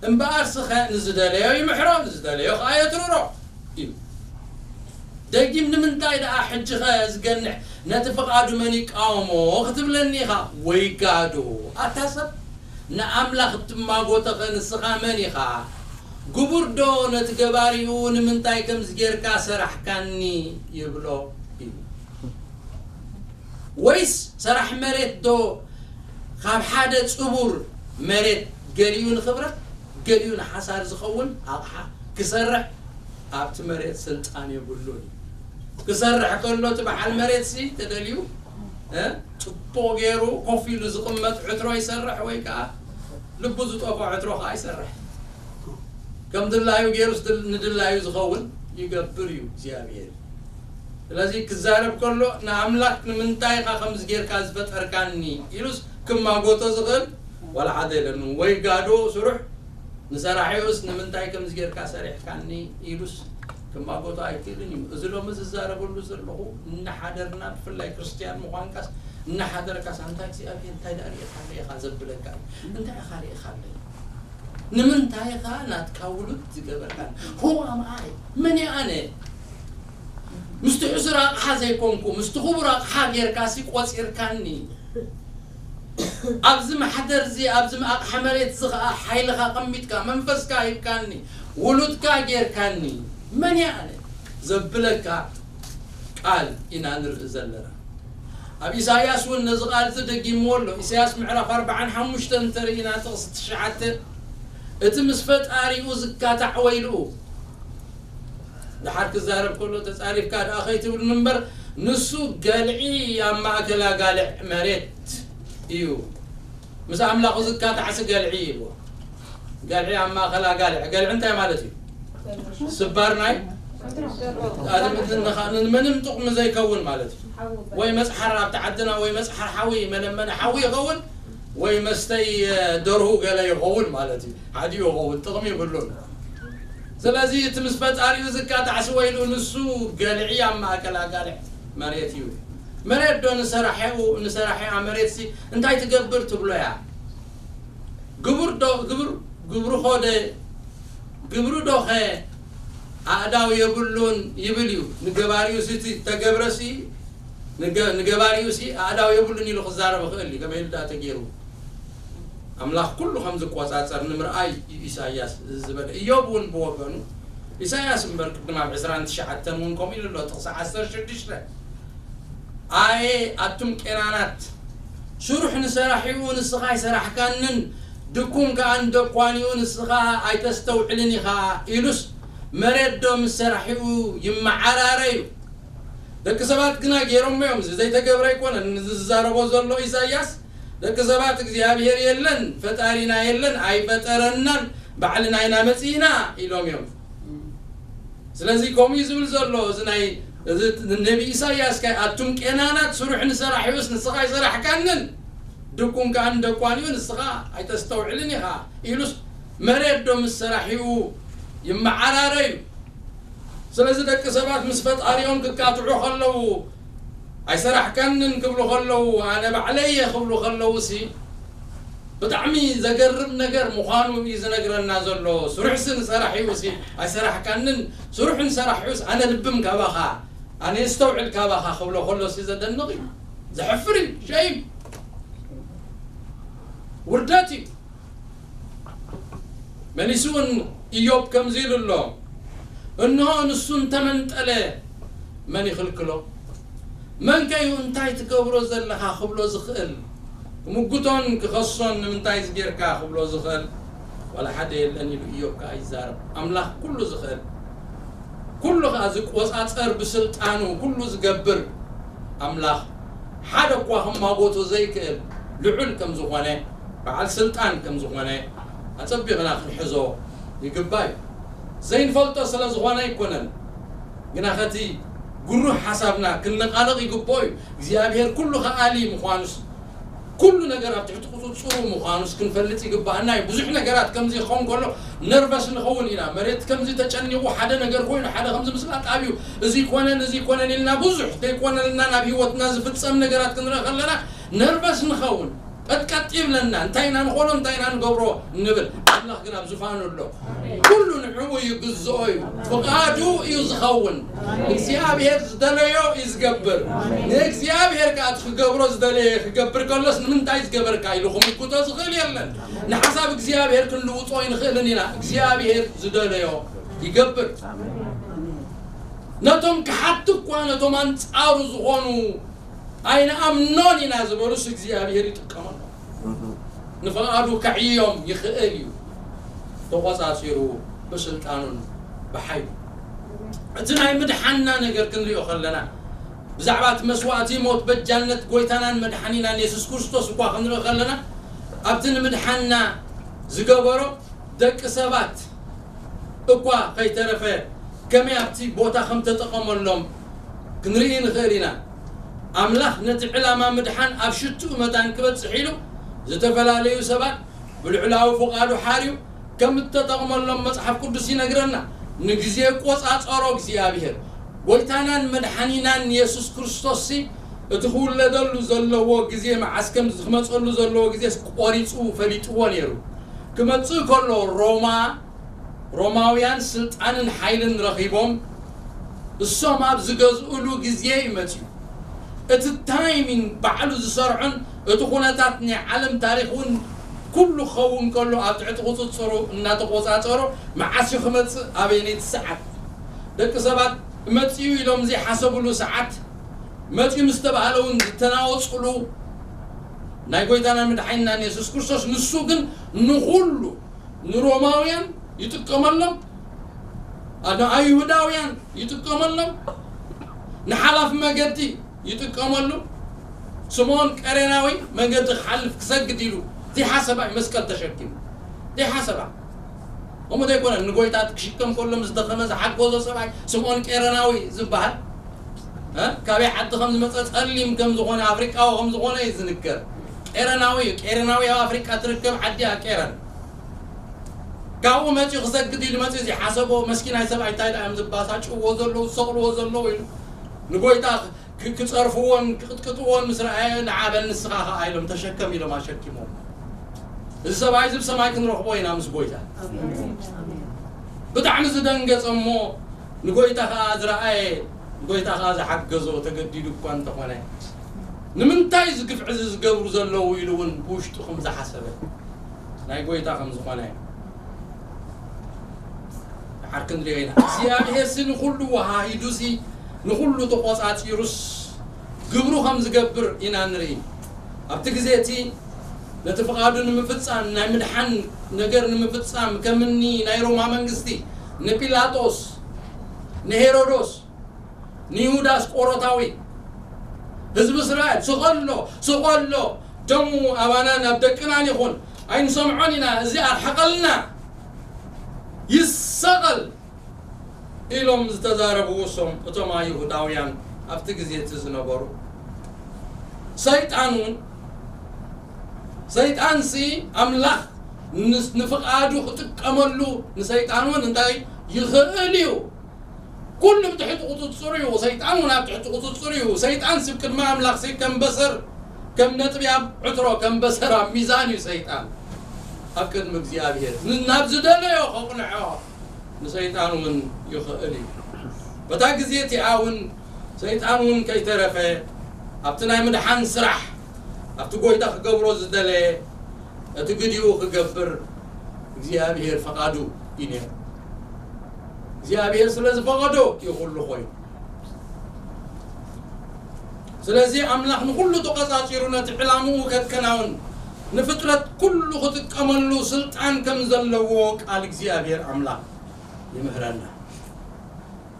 እምበኣር ስኸ ንዝደለዮ ይምሕሮ፣ ንዝደለዮ ኸዓ የትርሮ እዩ። ደጊም ንምንታይ ደኣ ሕጂ ኸ ዝገንሕ ነቲ ፍቓዱ መን ይቃወሞ ክትብለኒ ኢኻ? ወይ ጋዶ! ኣታ ሰብ ንኣምላኽ እትማጎተኸ ንስኻ መን ኢኻ? ግቡር ዶ ነቲ ገባሪኡ ንምንታይ ከምዚ ጌርካ ሰራሕካኒ ይብሎ እዩ? ወይስ ሰራሕ መሬት ዶ ካብ ሓደ ጽቡር መሬት ገሊኡ ንኽብረት ገሊኡ ንሓሳር ዝኸውን ኣቕሓ ክሰርሕ ኣብቲ መሬት ስልጣን የብሉን እዩ? ክሰርሕ ከሎ እቲ በዓል መሬት ሲ ተደልዩ እ፣ ጽቡቕ ገይሩ ኮፍ ኢሉ ዝቕመጥ ዕትሮ ይሰርሕ ወይ ከዓ ልቡ ዝጠፍኦ ዕትሮ ከዓ ይሰርሕ። ከም ድላዩ ገይሩስ ድል-፣ ንድላዩ ዝኸውን ይገብር እዩ እግዚኣብሔር። ስለዚ ክዛረብ ከሎ ንኣምላኽ ንምንታይ ኢኻ ከምዚ ጌርካ ዝፈጠርካኒ ኢሉስ ክማጎቶ ዝኽእል ዋላ ሓደ የለን። ወይ ጋዶ ስሩሕ ንሰራሒኡስ ንምንታይ ከምዚ ጌርካ ሰሪሕካኒ ኢሉስ ክማጎቶ ኣይክእልን እዩ። እዚ ሎሚ ዝዛረበሉ ዘለኹ እናሓደርና፣ ብፍላይ ክርስትያን ምዃንካስ እናሓደርካስ፣ ኣንታ እግዚኣብሔር እንታይ ደኣ ርኢኻለይ ኢኻ ዘብለካ እዩ። እንታይ ኢኻ ርኢኻለይ? ንምንታይ ኢኻ ናትካ ውሉድ ዝገበርካኒ? Who am I? መን እየ ኣነ? ምስቲ ሕሱር ኣቕሓ ዘይኮንኩ፣ ምስቲ ክቡር ኣቕሓ ጌርካሲ ቆጺርካኒ። ኣብዚ ማሕደር እዚ፣ ኣብዚ ኣቕሓ መሬት እዚ ኸኣ ሓይልኻ ቀሚጥካ፣ መንፈስካ ሂብካኒ፣ ውሉድካ ጌርካኒ። መን እየ ኣነ? ዘብለካ ቃል ኢና ንርኢ ዘለና። ኣብ ኢሳይያስ እውን ነዚ ቃል እዚ ደጊምዎ ኣሎ። ኢሳይያስ ምዕራፍ ኣርባዓን ሓሙሽተን እንተርኢና ጥቕሲ ትሽዓተ፣ እቲ ምስ ፈጣሪኡ ዝካታዕ ወይልኡ። ደሓር ክዛረብ ከሎ ተጻሪፍካ ደኣ ከይትብል እምበር፣ ንሱ ገልዒ ኣብ ማእከል ኣጋልዕ መሬት እዩ። ምስ ኣምላኹ ዝካታዕሲ ገልዒ ይብሎ። ገልዒ ኣብ ማእከል ኣጋልዕ። ገልዒ እንታይ ማለት እዩ? ስባር ናይ ኣድምቲ ንኻ-፣ ንምንም ጥቕሚ ዘይከውን ማለት እዩ። ወይ መጽሓር ኣብቲ ዓድና ወይ መጽሓር ሓዊ፣ መለመኒ ሓዊ ይኸውን፣ ወይ መስተይ፣ እ፣ ደርሁ ገለ ይኸውን ማለት እዩ። ሓዲኡ ይኸውን፣ ጥቕሚ ይብሉን። ስለዚ እቲ ምስ ፈጣሪኡ ዝካታዕሲ ወይልኡ ንሱ ገልዒ ኣብ ማእከል ኣጋልዕ መሬት እዩ። መሬት ዶ ንሰራሒኡ፣ ንሰራሒኣ መሬትሲ እንታይ ትገብር ትብሎ እያ? ግብር ዶ፣ ግብር፣ ግብርኾ ደ፣ ግብሩ ዶኸ ኣእዳው የብሉን ይብል እዩ። ንገባሪኡ ሲ እቲ ተገብረሲ፣ ንገ-፣ ንገባሪኡ ሲ ኣእዳው የብሉን ኢሉ ክዛረብ ይኽእል እዩ። ከመይ ኢሉ ደኣ ተገይሩ? ኣምላኽ ኩሉ ከም ዝቆጻጸር ንምርኣይ እዩ ኢሳይያስ እዚ ዝበለ። እዮብ እውን ብወገኑ፣ ኢሳይያስ እምበር ቅድም ኣብ ዕስራን ትሽዓተን እውን ከምኡ ኢሉ ኣሎ፣ ጥቕሲ ዓሰርተ ሽዱሽተ። ኣየ ኣቱም ቄናናት፣ ስሩሕ ንሰራሒኡ ንስኻ ኣይሰራሕካንን፣ ድኩም ከኣ ንደኳኒኡ ንስኻ ኣይተስተውዕልን ኢኻ ኢሉስ፣ መሬት ዶ ምስ ሰራሒኡ ይመዓራረ እዩ? ደቂ ሰባት ግና ገይሮሞ እዮም። እዚ ዘይተገብረ ኣይኮነን። እዚ ዝዛረቦ ዘሎ ኢሳይያስ፣ ደቂ ሰባት እግዚኣብሔር የለን፣ ፈጣሪና የለን፣ ኣይፈጠረናን፣ ባዕልና ኢና መጺእና ኢሎም እዮም። ስለዚ ከምኡ እዩ ዝብል ዘሎ። እዚ ናይ፣ እዚ ነቢ ኢሳይያስ ከ፣ ኣቱም ቄናናት፣ ስሩሕ ንሰራሒኡስ ንስኻ ኣይሰራሕካንን፣ ድኩም ከኣ ንደኳኒኡ ንስኻ ኣይተስተውዕልን ኢኻ ኢሉስ፣ መሬት ዶ ምስ ሰራሒኡ ይመዓራረ እዩ? ስለዚ ደቂ ሰባት ምስ ፈጣሪኦም ክካትዑ ከለዉ፣ ኣይሰራሕካንን ክብሉ ከለዉ፣ ኣነ ባዕለይ እየ ክብሉ ከለዉ ሲ፣ ብጣዕሚ ዘገርም ነገር ምዃኑ እዩ ዝነግረና ዘሎ። ስሩሕሲ ንሰራሒኡሲ ኣይሰራሕካንን፣ ስሩሕ ንሰራሒኡስ ኣነ ልብም ካባኻ፣ ኣነ የስተውዕል ካባኻ ክብሎ ከሎሲ ዘደንቕ እዩ። ዘሕፍር እዩ፣ ሸይም፣ ውርደት እዩ። መሊሱ እውን ኢዮብ ከምዚ ኢሉ ኣሎ፣ እንሆ ንሱ እንተመንጠለ መን ይኽልክሎ? መን ከ እዩ እንታይ ትገብሮ ዘለኻ ክብሎ ዝኽእል? ክምጉቶን ክኸሶን ንምንታይ እዚ ጌርካ ክብሎ ዝኽእል ዋላ ሓደ የለን ኢሉ ኢዮብ ከኣ ይዛረብ። ኣምላኽ ኩሉ ዝኽእል፣ ኩሉ ከኣ ዝቆጻጸር፣ ብስልጣኑ ኩሉ ዝገብር ኣምላኽ ሓደ እኳ ክማጎቶ ዘይክእል ልዑል ከም ዝኾነ፣ በዓል ስልጣን ከም ዝኾነ ኣጸቢቕና ክንሕዞ ይግባእ እዩ። ዘይንፈልጦ ስለ ዝኾነ ኣይኮነን፣ ግና ከቲ ግሩህ ሓሳብና ክንነቓነቕ ይግብኦ እዩ። እግዚኣብሔር ኩሉ ከኣሊ ምዃኑስ፣ ኩሉ ነገር ኣብ ትሕቲ ቁጽጽሩ ምዃኑስ ክንፈልጥ ይግብኣና እዩ። ብዙሕ ነገራት ከምዚ ክኸውን ከሎ ነርቨስ ንኸውን ኢና። መሬት ከምዚ ተጨኒቑ፣ ሓደ ነገር ኮይኑ፣ ሓደ ከምዚ ምስላጥ ኣብዩ፣ እዚ ይኮነን፣ እዚ ይኮነን ኢልና ብዙሕ ዘይኮነልና ናብ ህይወትና ዝፍጸም ነገራት ክንርኢ ከለና ነርቨስ ንኸውን። ቀጥቀጥ ይብለና። እንታይ ኢና ንኾኖ፣ እንታይ ኢና ንገብሮ ንብል። ኣምላኽ ግን ኣብ ዝፋኑ ኣሎ። ኩሉ ንዕኡ ይግዝኦ እዩ። ፍቓዱ እዩ ዝኸውን። እግዚኣብሔር ዝደለዮ እዩ ዝገብር። ንእግዚኣብሔር ከኣ እቲ ክገብሮ ዝደለየ ክገብር ከሎስ ንምንታይ ዝገበርካ ኢሉ ክምልክቶ ዝኽእል የለን። ንሓሳብ እግዚኣብሔር ክንልውጦ ኣይንኽእልን ኢና። እግዚኣብሔር ዝደለዮ ይገብር። ነቶም ክሓቲ እኳ ነቶም ኣንጻሩ ዝኾኑ ኣይንኣምኖን ኢና ዝበሉስ እግዚኣብሔር ይጥቀመሎም። ንፍቓዱ ከዕይዮም ይኽእል እዩ፣ ተቖጻጺሩ ብስልጣኑን ብሓይሉ። እቲ ናይ ምድሓንና ነገር ክንሪኦ ከለና፣ ብዛዕባ እቲ መስዋእቲ ሞት በጃነት ጎይታናን መድሓኒናን የሱስ ክርስቶስ እኳ ክንርኢ ከለና፣ ኣብቲ ንምድሓንና ዝገበሮ ደቂ ሰባት እኳ ከይተረፈ ከመይ ኣብቲ ቦታ ከም ተጠቐመሎም ክንርኢ ንኽእል ኢና። ኣምላኽ ነቲ ዕላማ ምድሓን ኣብ ሽትኡ መታን ክበጽሕ ኢሉ፣ ዝተፈላለዩ ሰባት ብልዑላዊ ፍቓዱ ሓርዩ ከም እተጠቕመሎም መጽሓፍ ቅዱስ ይነግረና። ንግዜ ቆጻጸሮ እግዚኣብሔር። ጎይታናን መድሓኒናን የሱስ ክርስቶስሲ እቲ ክውለደሉ ዘለዎ ግዜ መዓስ ከም ክመጸሉ ዘለዎ ግዜስ ቆሪጹ ፈሊጥዎ ነይሩ። ክመጽእ ከሎ ሮማ፣ ሮማውያን ስልጣንን ሓይልን ረኺቦም እሶም ኣብ ዝገዝኡሉ ግዜ እዩ መጺኡ። እቲ ታይሚንግ ባዕሉ ዝሰርዖን እቲ ኩነታት ናይ ዓለም ታሪኽ እውን ኩሉ ክኸውን ከሎ ኣብ ትሕቲ ቁጽጽሩ እናተቆጻጸሮ መዓስ እዩ ክመጽእ ኣበየነይቲ ሰዓት ደቂ ሰባት መጺኡ ኢሎም ዘይሓሰብሉ ሰዓት መጺኡ ምስ ተባህለ እውን ዝተናወጽሉ ናይ ጎይታና መድሓኒናን የሱስ ክርስቶስ ንሱ ግን ንኹሉ ንሮማውያን ይጥቀመሎም፣ ንኣይሁዳውያን ይጥቀመሎም፣ ንሓላፍ መገዲ ይጥቀመሉ። ስምዖን ቀሬናዊ መገዲ ክሓልፍ ክሰግድ ኢሉ ዘይሓሰባ እዩ መስቀል ተሸኪሙ ዘይሓሰባ። ከምኡ ዘይኮነ ንጎይታ ክሽከም ከሎ ምስ ደኸመ ዝሓገዞ ሰብኣይ ስምዖን ቀሬናዊ ዝበሃል ካበይ ዓዲ ከም ዝመፀ ጸሊም ከም ዝኾነ ኣፍሪቃዊ ከም ዝኾነ እዩ ዝንገር። ቀሬናዊ እዩ። ቀሬናዊ ኣብ ኣፍሪቃ ትርከብ ዓዲ እያ ቀረን። ካብኡ መፂኡ ክሰግድ ኢሉ መፂኡ ዘይሓሰቦ መስኪናይ ሰብኣይ እንታይ ደኣ እዮም ዝባሳጭዎ ዘለዉ ዝሰቕልዎ ዘለዉ ኢሉ ንጎይታ ክፀርፍዎን ክቕጥቅጥዎን ምስ ረኣየ ንዓበል ንስኻ ኸዓ ኢሎም ተሸከም ኢሎም ኣሸኪሞም። እዚ ሰብኣይ እዚ ብሰማይ ክንረኽቦ ኢና ምስ ጎይታ። ብጣዕሚ ዝደንገጸ እሞ ንጎይታ ኸዓ ዝረኣየ ንጎይታ ኸዓ ዝሓገዞ ተገዲዱ እኳ እንተኾነ ንምንታይ እዚ ግፍዒ እዚ ዝገብሩ ዘለዉ ኢሉ እውን ብውሽጡ ከም ዝሓሰበ ናይ ጎይታ ከም ዝኾነ ሓር ክንሪኦ ኢና እግዚኣብሔር ሲ ንኹሉ ወሃሂዱ ሲ ንኹሉ ተቖጻጺሩስ ግብሩ ከም ዝገብር ኢና ንርኢ ኣብቲ ግዜ እቲ ነቲ ፍቓዱ ንምፍጻም ናይ ምድሓን ነገር ንምፍጻም ከምኒ ናይ ሮማ መንግስቲ ንጲላጦስ ንሄሮዶስ ንይሁዳ ኣስቆሮታዊ ህዝቢ እስራኤል ስቐሎ ስቐሎ ደሙ ኣባናን ኣብ ደቅናን ይኹን ኣይንሰምዖን ኢና እዚ ኣርሕቐልና ይሰቐል ኢሎም ዝተዛረቡ እሶም እቶም ኣይሁዳውያን ኣብቲ ግዜ እቲ ዝነበሩ ሰይጣን እውን ሰይጣን ሲ ኣምላኽ ንፍቓዱ ክጥቀመሉ ንሰይጣን እውን እንታይ ይኽእል እዩ ኩሉ ብትሕቲ ቁፅፅር እዩ ሰይጣን እውን ኣብ ትሕቲ ቁፅፅር እዩ ሰይጣን ስብ ቅድሚ ኣምላኽ ሲ ከም በሰር ከም ነጥቢ ኣብ ዕትሮ ከም በሰር ኣብ ሚዛን እዩ ሰይጣን ኣብ ቅድሚ እግዚኣብሔር ናብ ዝደለዮ ከቕንዖ ንሰይጣን እውን ይኽእል እዩ በታ ግዜ እቲኣ እውን ሰይጣን እውን ከይተረፈ ኣብቲ ናይ ምድሓን ስራሕ ኣብቲ ጎይታ ክገብሮ ዝደለየ እቲ ግዲኡ ክገብር እግዚኣብሔር ፈቓዱ እዩ ነይሩ እግዚኣብሔር ስለ ዝፈቐዶ እዩ ኩሉ ኮይኑ ስለዚ ኣምላኽ ንኹሉ ተቐጻጺሩ ነቲ ዕላምኡ ከከናውን ንፍጥረት ኩሉ ክጥቀመሉ ስልጣን ከም ዘለዎ ቃል እግዚኣብሔር ኣምላኽ ይምህረና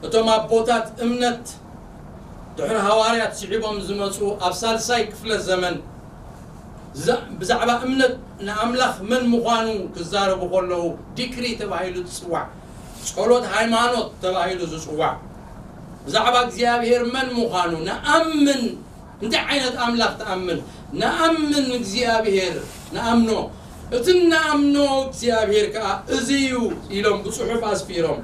እቶም ኣቦታት እምነት ድሕሪ ሃዋርያት ስዒቦም ዝመጹ ኣብ ሳልሳይ ክፍለ ዘመን፣ ብዛዕባ እምነት ንኣምላኽ መን ምዃኑ ክዛረቡ ከለዉ፣ ዲክሪ ተባሂሉ ዝጽዋዕ፣ ጸሎት ሃይማኖት ተባሂሉ ዝጽዋዕ፣ ብዛዕባ እግዚኣብሔር መን ምዃኑ ንኣምን። እንታይ ዓይነት ኣምላኽ ትኣምን? ንኣምን እግዚኣብሔር ንኣምኖ፣ እቲ ንኣምኖ እግዚኣብሔር ከኣ እዚ እዩ ኢሎም ብጽሑፍ ኣስፊሮም።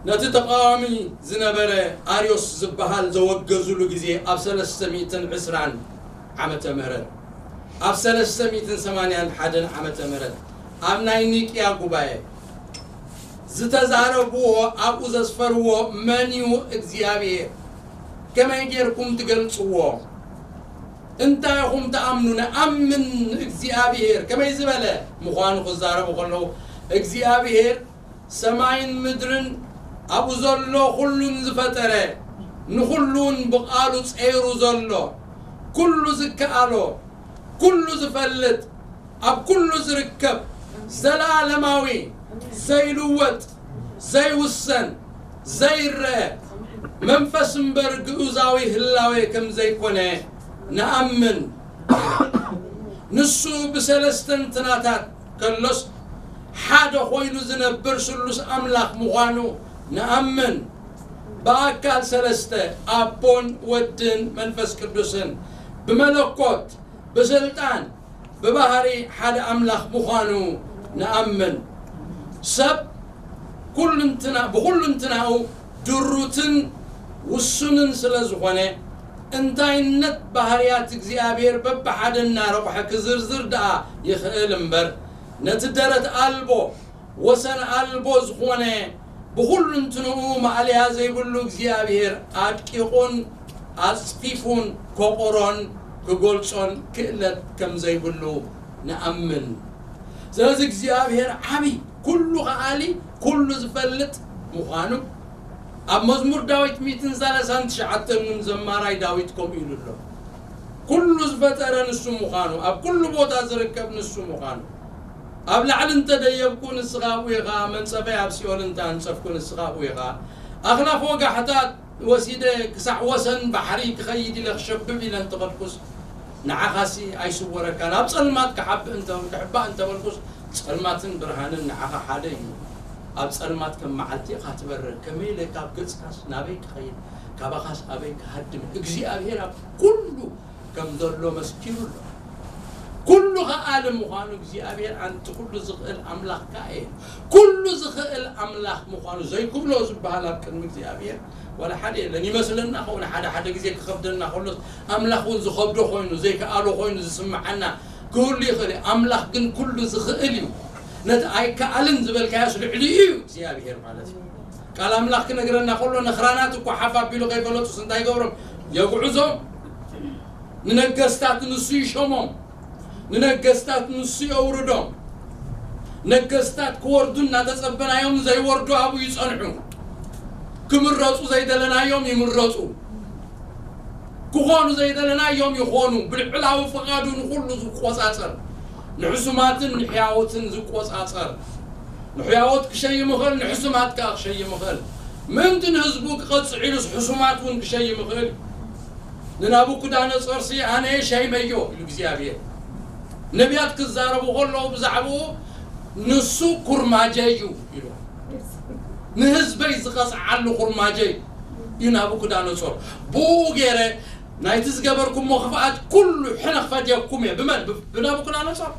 ነቲ ተቓዋሚ ዝነበረ ኣርዮስ ዝበሃል ዘወገዙሉ ግዜ ኣብ ሰለስተ ሚእትን ዕስራን ዓመተ ምህረት፣ ኣብ ሰለስተ ሚእትን ሰማንያን ሓደን ዓመተ ምህረት ኣብ ናይ ኒቅያ ጉባኤ ዝተዛረብዎ፣ ኣብኡ ዘስፈርዎ፣ መን እዩ እግዚኣብሔር? ከመይ ጌርኩም ትገልጽዎ? እንታይ ኢኹም ትኣምኑ? ንኣምን እግዚኣብሔር ከመይ ዝበለ ምዃኑ ክዛረቡ ከለዉ፣ እግዚኣብሔር ሰማይን ምድርን ኣብኡ ዘሎ ኩሉን ዝፈጠረ፣ ንኹሉን ብቓሉ ጸይሩ ዘሎ፣ ኩሉ ዝከኣሎ፣ ኩሉ ዝፈልጥ፣ ኣብ ኩሉ ዝርከብ፣ ዘለዓለማዊ፣ ዘይልወጥ፣ ዘይውሰን፣ ዘይረአ፣ መንፈስ እምበር ግኡዛዊ ህላዌ ከም ዘይኮነ ንኣምን። ንሱ ብሰለስተ እንትናታት ከሎስ ሓደ ኮይኑ ዝነብር ስሉስ ኣምላኽ ምዃኑ ንኣምን። ብኣካል ሰለስተ፣ ኣቦን ወድን መንፈስ ቅዱስን፣ ብመለኮት፣ ብስልጣን፣ ብባህሪ ሓደ ኣምላኽ ምዃኑ ንኣምን። ሰብ ኩልንትና-፣ ብኹልንትናኡ ድሩትን ውሱንን ስለ ዝኾነ፣ እንታይነት ባህርያት እግዚኣብሔር በብሓደ እናረቑሐ ክዝርዝር ደኣ ይኽእል እምበር፣ ነቲ ደረት ኣልቦ፣ ወሰን ኣልቦ ዝኾነ፣ ብኹልንትንኡ ማእለያ ዘይብሉ እግዚኣብሔር ኣድቂቑን ኣጽፊፉን ከቑሮን ክገልጾን ክእለት ከም ዘይብሉ ንኣምን። ስለዚ እግዚኣብሔር ዓቢ፣ ኩሉ ከኣሊ፣ ኩሉ ዝፈልጥ ምዃኑ ኣብ መዝሙር ዳዊት ሚእትን ሰላሳን ትሽዓተን እውን ዘማራይ ዳዊት ከምኡ ኢሉ ኣሎ። ኩሉ ዝፈጠረ ንሱ ምዃኑ፣ ኣብ ኩሉ ቦታ ዝርከብ ንሱ ምዃኑ። ኣብ ላዕሊ እንተ ደየብኩ፣ ንስኻ ኣብኡ ኢኻ፣ መንጸፈይ ኣብ ሲኦል እንተ ኣንጸፍኩ፣ ንስኻ ኣብኡ ኢኻ። ኣኽናፍ ወጋሕታ ወሲደ ክሳዕ ወሰን ባሕሪ ክኸይድ ኢለ ክሸብብ ኢለ እንተኸድኩስ፣ ንዓኻሲ ኣይስወረካን። ኣብ ጸልማት ክሓብእ እንተ-፣ ክሕባእ እንተበልኩስ፣ ጸልማትን ብርሃንን ንዓኻ ሓደ እዩ። ኣብ ጸልማት ከም መዓልቲ ኢኻ ትበርር። ከመይ ኢለ ካብ ገጽካስ ናበይ ክኸይድ? ካባኻስ ኣበይ ክሃድም? እግዚኣብሔር ኣብ ኩሉ ከም ዘሎ መስኪሩ ኣሎ። ኩሉ ከኣሊ ምዃኑ እግዚኣብሔር፣ ኣንቲ ኩሉ ዝኽእል ኣምላኽ ከኣ እየ። ኩሉ ዝኽእል ኣምላኽ ምዃኑ ዘይክብሎ ዝበሃል ኣብ ቅድሚ እግዚኣብሔር ዋላ ሓደ የለን። ይመስለና ኸውን፣ ሓደ ሓደ ግዜ ክኸብደና ከሎስ፣ ኣምላኽ እውን ዝኸብዶ ኮይኑ፣ ዘይከኣሎ ኮይኑ ዝስምዓና ክህሉ ይኽእል እዩ። ኣምላኽ ግን ኩሉ ዝኽእል እዩ። ነቲ ኣይከኣልን ዝበልካዮስ ልዕሊኡ እዩ እግዚኣብሔር ማለት እዩ። ቃል ኣምላኽ ክነግረና ከሎ፣ ነኽራናት እኳ ሓፍ ኣቢሉ ከይፈለጡስ እንታይ ይገብሮም? የጉዕዞም። ንነገስታት ንሱ ይሾሞም። ንነገስታት ንሱ የውርዶም። ነገስታት ክወርዱ እናተጸበናዮም ዘይወርዱ ኣብኡ ይጸንሑ። ክምረጹ ዘይደለናዮም ይምረጹ። ክኾኑ ዘይደለናዮም ይኾኑ። ብልዕላዊ ፍቓዱ ንኹሉ ዝቆጻጸር፣ ንሕሱማትን ንሕያዎትን ዝቆጻጸር፣ ንሕያዎት ክሸይም ይኽእል፣ ንሕሱማት ከኣ ክሸይም ይኽእል። ምእንቲ ንህዝቡ ክቐጽዕ ኢሉስ ሕሱማት እውን ክሸይም ይኽእል። ንናቡከደነጾርሲ ኣነ ሸይመዮ ኢሉ እግዚኣብሔር። ነቢያት ክዛረቡ ከለዉ ብዛዕባኡ፣ ንሱ ኩርማጀይ እዩ ኢሉ። ንህዝበይ ዝቐጽዓሉ ኩርማጀይ እዩ ናቡከደነጾር። ብኡ ገይረ ናይቲ ዝገበርኩሞ ክፍኣት ኩሉ ሕነ ክፈድየኩም እየ። ብመን? ብ-፣ ብናቡከደነጾር።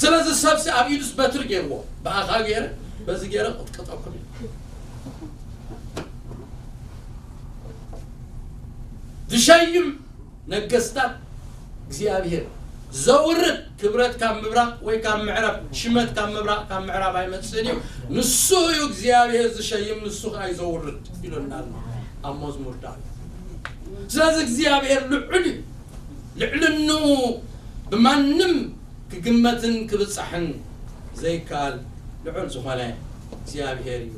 ስለዚ ሰብሲ ኣብ ኢዱስ በትሪ ገይርዎ፣ ብኣኻ ገይረ፣ በዚ ገይረ ቅጥቀጠኩም እየ። ዝሸይም ነገስታት እግዚኣብሔር፣ ዘውርድ ክብረት ካብ ምብራቕ ወይ ካብ ምዕራብ፣ ሽመት ካብ ምብራቕ ካብ ምዕራብ ኣይመጽእን እዩ። ንሱ እዩ እግዚኣብሔር ዝሸይም፣ ንሱ ኸኣ እዩ ዘውርድ ኢሉና ኣሎ ኣብ መዝሙር ዳዊት። ስለዚ እግዚኣብሔር ልዑል እዩ። ልዕልንኡ ብማንም ክግመትን ክብጻሕን ዘይከኣል ልዑል ዝኾነ እግዚኣብሔር እዩ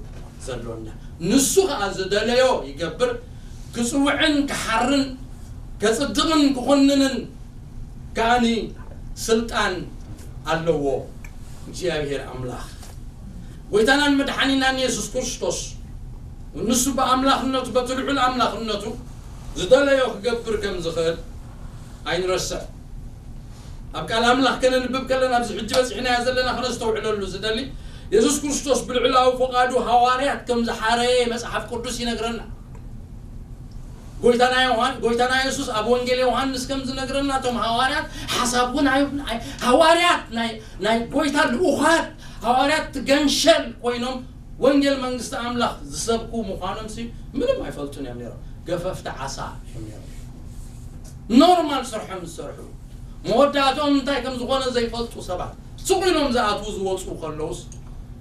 ዘሎና። ንሱ ኸኣ ዝደለዮ ይገብር። ክጽውዕን ክሓርን፣ ከጽድቕን ክኹንንን ከኣኒ ስልጣን ኣለዎ እግዚኣብሔር ኣምላኽ። ጐይታናን መድሓኒናን የሱስ ክርስቶስ ንሱ ብኣምላኽነቱ፣ በቲ ልዑል ኣምላኽነቱ ዝደለዮ ክገብር ከም ዝኽእል ኣይንረስዕ። ኣብ ቃል ኣምላኽ ከነንብብ ከለና፣ ኣብዚ ሕጂ በጺሕናዮ ዘለና፣ ክነስተውዕለሉ ዝደሊ፣ የሱስ ክርስቶስ ብልዑላዊ ፍቓዱ ሃዋርያት ከም ዝሓረየ መጽሓፍ ቅዱስ ይነግረና። ጎይታና ዮሃን-፣ ጎይታና የሱስ ኣብ ወንጌል ዮሃንስ ከም ዝነግረና፣ እቶም ሃዋርያት ሓሳብ እውን ኣይ-፣ ኣይ-፣ ሃዋርያት ናይ፣ ናይ ጎይታ ልኡኻት፣ ሃዋርያት ገንሸል ኮይኖም ወንጌል መንግስቲ ኣምላኽ ዝሰብኩ ምዃኖም ሲ ምንም ኣይፈልጡን እዮም ነይሮም። ገፈፍቲ ዓሳ እዮም ነይሮም። ኖርማል ስርሖም ዝሰርሑ፣ መወዳእትኦም እንታይ ከም ዝኾነ ዘይፈልጡ ሰባት፣ ስቕ ኢሎም ዝኣትዉ ዝወፁ ከለውስ፣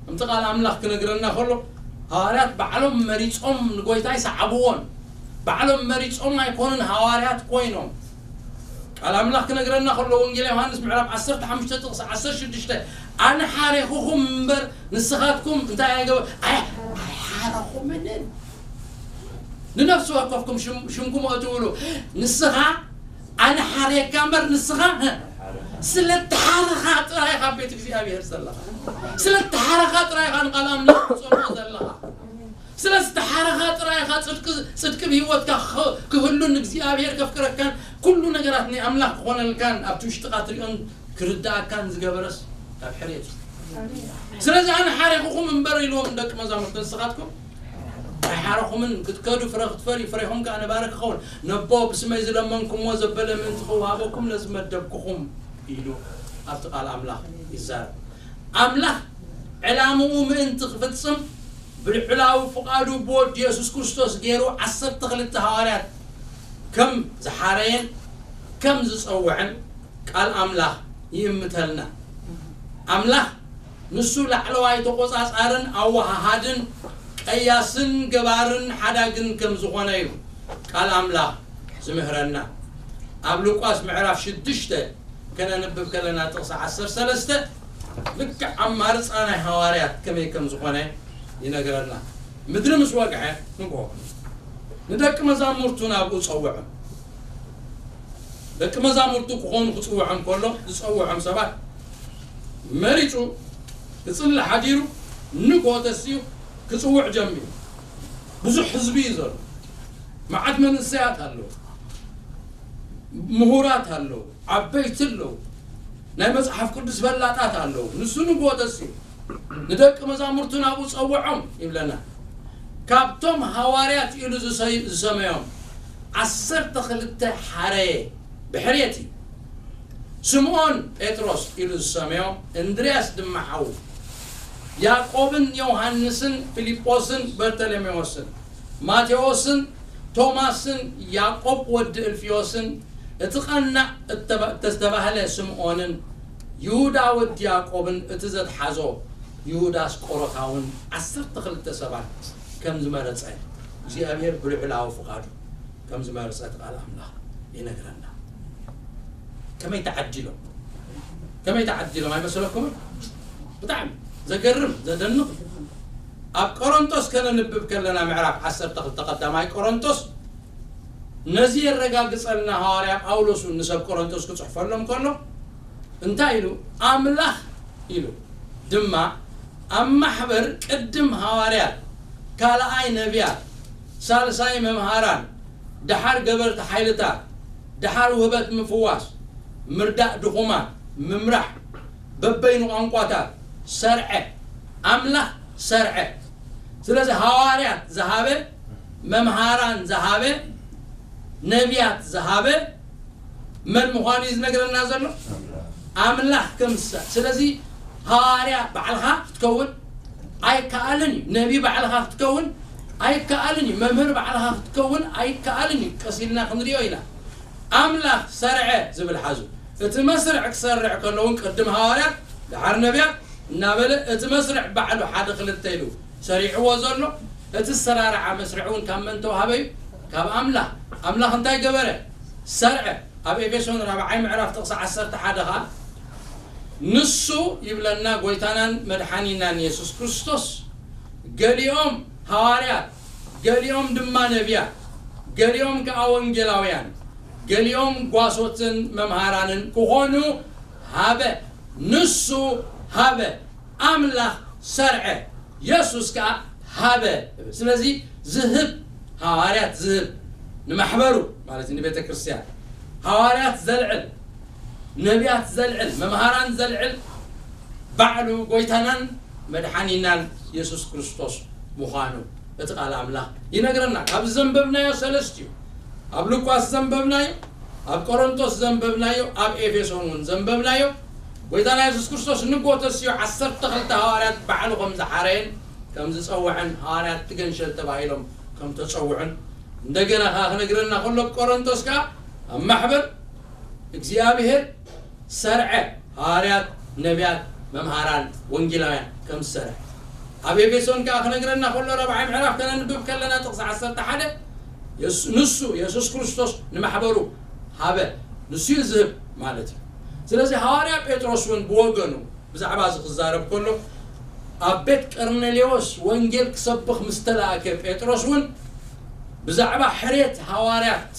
ከምቲ ቃል ኣምላኽ ክነግረና ከሎ፣ ሃዋርያት ባዕሎም መሪጾም ንጎይታ ይሰዓብዎን፣ ባዕሎም መሪጾም ኣይኮኑን ሃዋርያት ኮይኖም። ቃል ኣምላኽ ክነግረና ከሎ፣ ወንጌል ዮሃንስ ምዕራፍ ዓሰርተ ሓሙሽተ ጥቕሲ ዓሰርተ ሽዱሽተ፣ ኣነ ሓሬኹኹም እምበር ንስኻትኩም እንታይ ኣይገበ-፣ ኣይ-፣ ኣይሓረኹምንን። ንነፍሲ ወከፍኩም ሽም-፣ ሽምኩም እትብሉ፣ ንስኻ ኣነ ሓሬካ እምበር ንስኻ፣ ህ፣ ስለ እተሓረኻ ጥራይ ካብ ቤት እግዚኣብሔር ዘለኻ። ስለ እተሓረኻ ጥራይ ኢኻ ንቃል ኣምላኽ ትጸልኦ ዘለኻ። ስለ ዝተሓረኻ ጥራይ ኢኻ ጽድቂ፣ ጽድቂ ብህይወትካ ኽ-፣ ክህሉን እግዚኣብሔር ከፍቅረካን ኩሉ ነገራት ናይ ኣምላኽ ክኾነልካን ኣብቲ ውሽጥኻ ትሪኦን ክርድኣካን ዝገበረስ ካብ ሕርየት እዩ። ስለዚ ኣነ ሓሬኹኹም እምበር ኢልዎም ንደቂ መዛሙርቱ፣ ንስኻትኩም ኣይሓረኹምን፣ ክትከዱ ፍረ ክትፈርዩ፣ ፍሬኹም ከኣ ነባሪ ክኸውን፣ ነቦ ብስመይ ዝለመንኩምዎ ዘበለ ምእንቲ ክወሃበኩም ነዚ መደብኩኹም ኢሉ ኣብቲ ቃል ኣምላኽ ይዛረብ። ኣምላኽ ዕላምኡ ምእንቲ ክፍጽም ብልዑላዊ ፍቓዱ ብወዱ የሱስ ክርስቶስ ገይሩ ዓሰርተ ክልተ ሃዋርያት ከም ዝሓረየን ከም ዝጸውዐን ቃል ኣምላኽ ይእምተልና። ኣምላኽ ንሱ ላዕለዋይ ተቖጻጻርን ኣወሃሃድን ቀያስን ገባርን ሓዳግን ከም ዝኾነ እዩ ቃል ኣምላኽ ዝምህረና። ኣብ ሉቃስ ምዕራፍ ሽዱሽተ ከነንብብ ከለና ጥቕሲ ዓሰርተ ሰለስተ ልክዕ ኣማርጻ ናይ ሃዋርያት ከመይ ከም ዝኾነ ይነግረና። ምድሪ ምስ ወግሐ ንግሆ ንደቂ መዛሙርቱ ናብኡ ጸውዖም። ደቂ መዛሙርቱ ክኾኑ ክጽውዖም ከሎ ዝጸውዖም ሰባት መሪጹ ክጽሊ ሓዲሩ ንግሆ ተሲኡ ክጽውዕ ጀሚሩ። ብዙሕ ህዝቢ እዩ ዘሎ። መዓት መንእሰያት ኣለዉ፣ ምሁራት ኣለዉ፣ ዓበይቲ ኣለዉ፣ ናይ መጽሓፍ ቅዱስ ፈላጣት ኣለዉ። ንሱ ንግሆ ተሲኡ ንደቂ መዛሙርቱ ናብኡ ጸውዖም ይብለና። ካብቶም ሃዋርያት ኢሉ ዝሰይ-፣ ዝሰመዮም ዓሰርተ ክልተ ሓረየ፣ ብሕርየት እዩ። ስምዖን ጴጥሮስ ኢሉ ዝሰመዮ፣ እንድርያስ ድማ ሓዉ፣ ያዕቆብን ዮሃንስን ፊልጶስን በርተሎሜዎስን ማቴዎስን ቶማስን ያዕቆብ ወዲ እልፍዮስን እቲ ቐናእ እተባ-፣ እተባህለ ስምዖንን ይሁዳ ወዲ ያዕቆብን እቲ ዘትሓዞ ይሁዳ ኣስቆሮታውን ዓሰርተ ክልተ ሰባት ከም ዝመረጸ እግዚኣብሔር ብልዑላዊ ፍቓዱ ከም ዝመረጸ እቲ ቃል ኣምላኽ ይነግረና። ከመይ ተዓዲሎም፣ ከመይ ተዓዲሎም ኣይመስለኩምን? ብጣዕሚ ዘገርም፣ ዘደንቕ። ኣብ ቆሮንቶስ ከነንብብ ከለና ምዕራፍ ዓሰርተ ክልተ ቀዳማይ ቆሮንቶስ ነዚ የረጋግጸልና። ሃዋርያ ጳውሎስ እውን ንሰብ ቆሮንቶስ ክጽሕፈሎም ከሎ እንታይ ኢሉ? ኣምላኽ ኢሉ ድማ ኣብ ማሕበር ቅድም ሃዋርያት፣ ካልኣይ ነቢያት፣ ሳልሳይ መምሃራን፣ ደሓር ገበርቲ ሓይልታት፣ ደሓር ውህበት ምፍዋስ፣ ምርዳእ ድኹማት፣ ምምራሕ፣ በበይኑ ቋንቋታት ሰርዐ። ኣምላኽ ሰርዐ። ስለዚ ሃዋርያት ዝሃበ፣ መምሃራን ዝሃበ፣ ነቢያት ዝሃበ መን ምዃኑ እዩ ዝነግረና ዘሎ? ኣምላኽ ከም ዝሰ-፣ ስለዚ ሃዋርያ ባዕልኻ ክትከውን ኣይከኣልን እዩ። ነቢ ባዕልኻ ክትከውን ኣይከኣልን እዩ። መምህር ባዕልኻ ክትከውን ኣይከኣልን እዩ። ቀስ ኢልና ክንሪኦ ኢና። ኣምላኽ ሰርዐ ዝብል ሓዙ። እቲ መስርዕ ክሰርዕ ከሎ እውን ቅድም ሃዋርያት፣ ደሓር ነቢያት እናበለ እቲ መስርዕ ባዕሉ ሓደ ክልተ ኢሉ ሰሪዕዎ ዘሎ፣ እቲ ኣሰራርዓ መስርዕ እውን ካብ መን ተዋህበ እዩ? ካብ ኣምላኽ። ኣምላኽ እንታይ ገበረ? ሰርዐ። ኣብ ኤፌሶን ራብዓይ ምዕራፍ ጥቕሲ ዓሰርተ ሓደ ኸኣ ንሱ ይብለና፣ ጎይታናን መድሓኒናን የሱስ ክርስቶስ፣ ገሊኦም ሃዋርያት፣ ገሊኦም ድማ ነቢያት፣ ገሊኦም ከኣ ወንጌላውያን፣ ገሊኦም ጓሶትን መምሃራንን ክኾኑ ሃበ። ንሱ ሃበ። ኣምላኽ ሰርዐ። የሱስ ከኣ ሃበ። ስለዚ ዝህብ፣ ሃዋርያት ዝህብ ንማሕበሩ ማለት እዩ፣ ንቤተ ክርስቲያን። ሃዋርያት ዘልዕል፣ ነቢያት ዘልዕል፣ መምሃራን ዘልዕል ባዕሉ ጎይታናን መድሓኒናን የሱስ ክርስቶስ ምዃኑ እቲ ቃል ኣምላኽ ይነግረና። ካብ ዘንበብናዮ ሰለስቲኡ፣ ኣብ ሉቃስ ዘንበብናዮ፣ ኣብ ቆሮንቶስ ዘንበብናዮ፣ ኣብ ኤፌሶን እውን ዘንበብናዮ፣ ጎይታና የሱስ ክርስቶስ ንጎተስዮ ዓሰርተ ክልተ ሃዋርያት ባዕሉ ከም ዝሓረየን ከም ዝጸውዐን፣ ሃዋርያት ትገንሸል ተባሂሎም ከም ተጸውዑን እንደገና ከኣ ክነግረና ከሎ፣ ቆሮንቶስ ከኣ ኣብ ማሕበር እግዚኣብሔር ሰርዐ፣ ሃዋርያት፣ ነቢያት፣ መምሃራን፣ ወንጌላውያን ከም ዝሰርዐ። ኣብ ኤፌሶን ከኣ ክነግረና ከሎ፣ ራብዓይ ምዕራፍ ከነንብብ ከለና ጥቕሲ ዓሰርተ ሓደ፣ የሱ-፣ ንሱ የሱስ ክርስቶስ ንማሕበሩ ሃበ፣ ንሱ እዩ ዝህብ ማለት እዩ። ስለዚ ሃዋርያ ጴጥሮስ እውን ብወገኑ ብዛዕባ እዚ ክዛረብ ከሎ፣ ኣብ ቤት ቀርኔሌዎስ ወንጌል ክሰብኽ ምስ ተላእከ፣ ጴጥሮስ እውን ብዛዕባ ሕርየት ሃዋርያት፣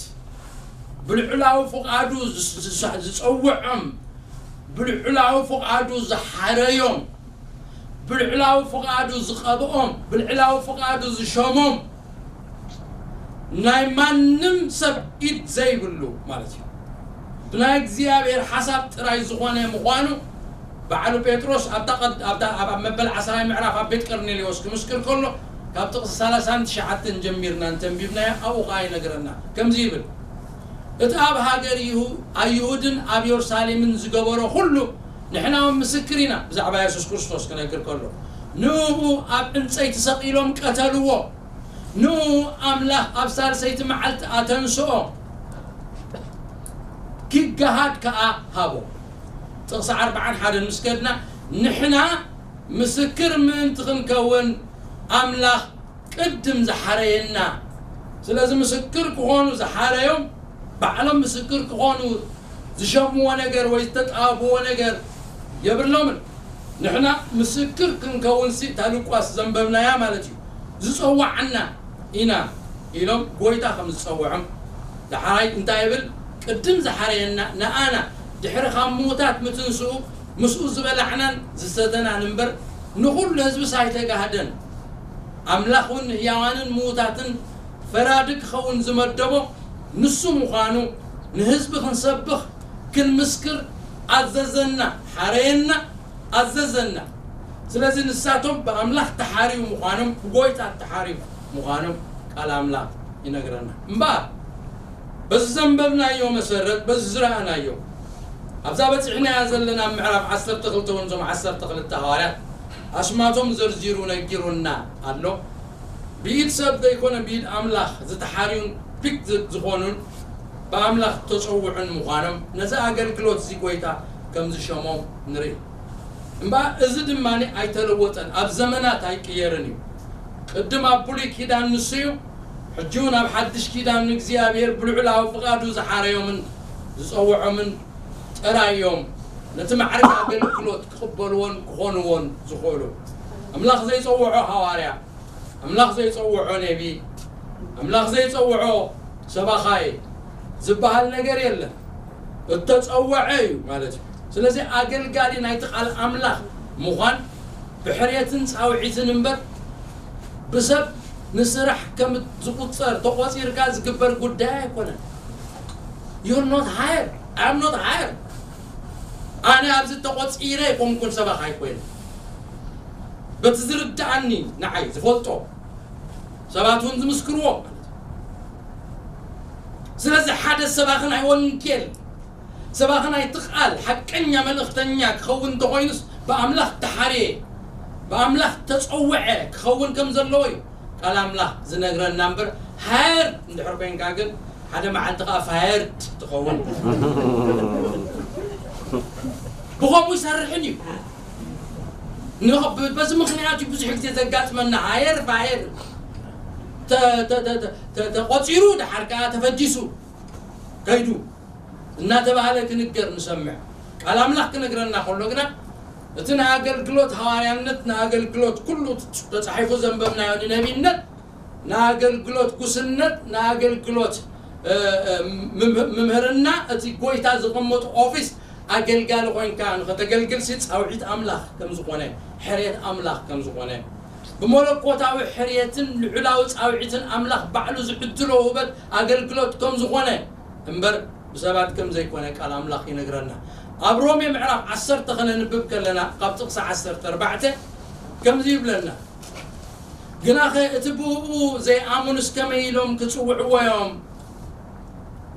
ብልዑላዊ ፍቓዱ ዝስ-፣ ዝስ-፣ ዝጸውዖም፣ ብልዑላዊ ፍቓዱ ዝሓረዮም፣ ብልዑላዊ ፍቓዱ ዝቐብኦም፣ ብልዑላዊ ፍቓዱ ዝሸሞም፣ ናይ ማንም ሰብ ኢድ ዘይብሉ ማለት እዩ። ብናይ እግዚኣብሔር ሓሳብ ጥራይ ዝኾነ ምዃኑ ባዕሉ ጴጥሮስ ኣብታ ቀድ-፣ ኣብታ፣ ኣብ፣ ኣብ መበል ዓስራይ ምዕራፍ ኣብ ቤት ቀርኔሌዎስ ክምስክር ከሎ፣ ካብ ጥቕሲ ሰላሳን ትሽዓተን ጀሚርና እንተንቢብናዮ፣ ኣብኡ ኸኣ ይነግረና። ከምዚ ይብል፣ "እቲ ኣብ ሃገር ይሁ-፣ ኣይሁድን ኣብ የሩሳሌምን ዝገበሮ ኹሉ ንሕና እውን ምስክር ኢና።" ብዛዕባ የሱስ ክርስቶስ ክነግር ከሎ፣ "ንኡ ኣብ ዕንጸይቲ ሰቒሎም ቀተልዎ፣ ንኡ ኣምላኽ ኣብ ሳልሰይቲ መዓልቲ ኣተንስኦ፣ ኪገሃድ ከኣ ሃቦ።" ጥቕሲ ኣርብዓን ሓደን ምስ ከድና፣ "ንሕና ምስክር ምእንቲ ክንከውን ኣምላኽ ቅድም ዝሓረየና።" ስለዚ ምስክር ክኾኑ ዝሓረዮም፣ ባዕሎም ምስክር ክኾኑ ዝሸምዎ ነገር ወይ ዝተጣበዎ ነገር የብሎምን። ንሕና ምስክር ክንከውንሲ እታ ሉቃስ ዘንበብናያ ማለት እዩ። ዝጸዋዓና ኢና ኢሎም ጎይታ ከም ዝጸውዖም ዳሕራይ እንታይ ይብል? "ቅድም ዝሓረየና ንኣና፣ ድሕሪ ካብ ምዉታት ምትንስኡ፣ ምስኡ ዝበላዕናን ዝሰተናን እምበር፣ ንኹሉ ህዝብስ ኣይተጋህደን። ኣምላኽ እውን ንህያዋንን ምዉታትን ፈራዲ ክኸውን ዝመደቦ ንሱ ምዃኑ ንህዝቢ ክንሰብኽ፣ ክንምስክር ኣዘዘና፣ ሓረየና፣ ኣዘዘና።" ስለዚ ንሳቶም ብኣምላኽ ተሓርዩ ምዃኖም፣ ብጎይታ ተሓርዩ ምዃኖም ቃል ኣምላኽ ይነግረና። እምበኣር በዚ ዘንበብናዮ መሰረት፣ በዚ ዝረኣናዮ፣ ኣብዛ በጺሕናያ ዘለና ምዕራፍ ዓሰርተ ክልተ እውን እዞም ዓሰርተ ክልተ ሃዋርያት ኣስማቶም ዘርዚሩ ነጊሩና ኣሎ። ብኢድ ሰብ ዘይኮነ ብኢድ ኣምላኽ ዝተሓርዩን ፒክ ዝ-፣ ዝኾኑን ብኣምላኽ ተጸውዑን ምዃኖም ነዚ ኣገልግሎት እዚ ጎይታ ከም ዝሸሞም ንርኢ። እምበኣር እዚ ድማ ኣይተለወጠን፣ ኣብ ዘመናት ኣይቅየርን እዩ። ቅድም ኣብ ብሉይ ኪዳን ንሱ እዩ፣ ሕጂ እውን ኣብ ሓድሽ ኪዳን ንእግዚኣብሔር ብልዑላዊ ፍቓዱ ዝሓረዮምን ዝጸውዖምን ጥራይ እዮም ነቲ ማዕርግ ኣገልግሎት ክቕበልዎን ክኾንዎን ዝኽእሉ። ኣምላኽ ዘይጸውዖ ሃዋርያ፣ ኣምላኽ ዘይጸውዖ ነቢ፣ ኣምላኽ ዘይጸውዖ ሰባኻይ ዝበሃል ነገር የለን። እተጸወዐ እዩ ማለት እዩ። ስለዚ ኣገልጋሊ ናይቲ ቃል ኣምላኽ ምዃን ብሕርየትን ጻውዒትን እምበር ብሰብ ንስራሕ ከም ዝቑጸር ተቖጺርካ ዝግበር ጉዳይ ኣይኮነን። You're not hired. I am not hired. ኣነ ኣብዚ ተቖጺረ ኣይኮንኩን ሰባኻይ ኮይነ። በቲ ዝርድኣኒ ንዓይ ዝፈልጦ ሰባት እውን ዝምስክርዎ ማለት እዩ። ስለዚ ሓደ ሰባኺ ናይ ወንጌል፣ ሰባኺ ናይቲ ቃል ሓቀኛ መልእኽተኛ ክኸውን እንተኾይኑስ ብኣምላኽ ተሓርየ፣ ብኣምላኽ ተጸውዐ ክኸውን ከም ዘለዎ እዩ ቃል ኣምላኽ ዝነግረና እምበር፣ ሃየር እንድሕር ኮይንካ ግን ሓደ መዓልቲ ኸዓ ፋየርድ ትኸውን። ብኸምኡ ይሰርሕን እዩ። ንኸ-፣ ብ-፣ በዚ ምኽንያት እዩ ብዙሕ ግዜ ዘጋጥመና ሃየር ፋየር ተ-፣ ተ-፣ ተ-፣ ተ-፣ ተ-፣ ተቖጺሩ ደሓር ከኣ ተፈዲሱ ከይዱ እናተባህለ ክንገር ንሰምዕ። ቃል ኣምላኽ ክነግረና ከሎ ግና እቲ ንኣገልግሎት ሃዋርያነት፣ ንኣገልግሎት ኩሉ ተጻሒፉ ዘንበብናዮ ንነቢነት፣ ንኣገልግሎት ጉስነት፣ ንኣገልግሎት፣ እ፣ እ፣ ምም-፣ ምምህርና፣ እቲ ጎይታ ዘቐመጦ ኦፊስ ኣገልጋሊ ኮይንካ ንኸተገልግልሲ ጻውዒት ኣምላኽ ከም ዝኾነ፣ ሕርየት ኣምላኽ ከም ዝኾነ፣ ብመለኮታዊ ሕርየትን ልዑላዊ ጻውዒትን ኣምላኽ ባዕሉ ዝዕድሎ ውህበት ኣገልግሎት ከም ዝኾነ እምበር ብሰባት ከም ዘይኮነ ቃል ኣምላኽ ይነግረና። ኣብ ሮሜ ምዕራፍ ዓሰርተ ከነንብብ ከለና ካብ ጥቕሲ ዓሰርተ ኣርባዕተ ከምዚ ይብለና፣ ግናኸ እቲ ብእኡ ዘይኣመኑስ ከመይ ኢሎም ክጽውዕዎ እዮም?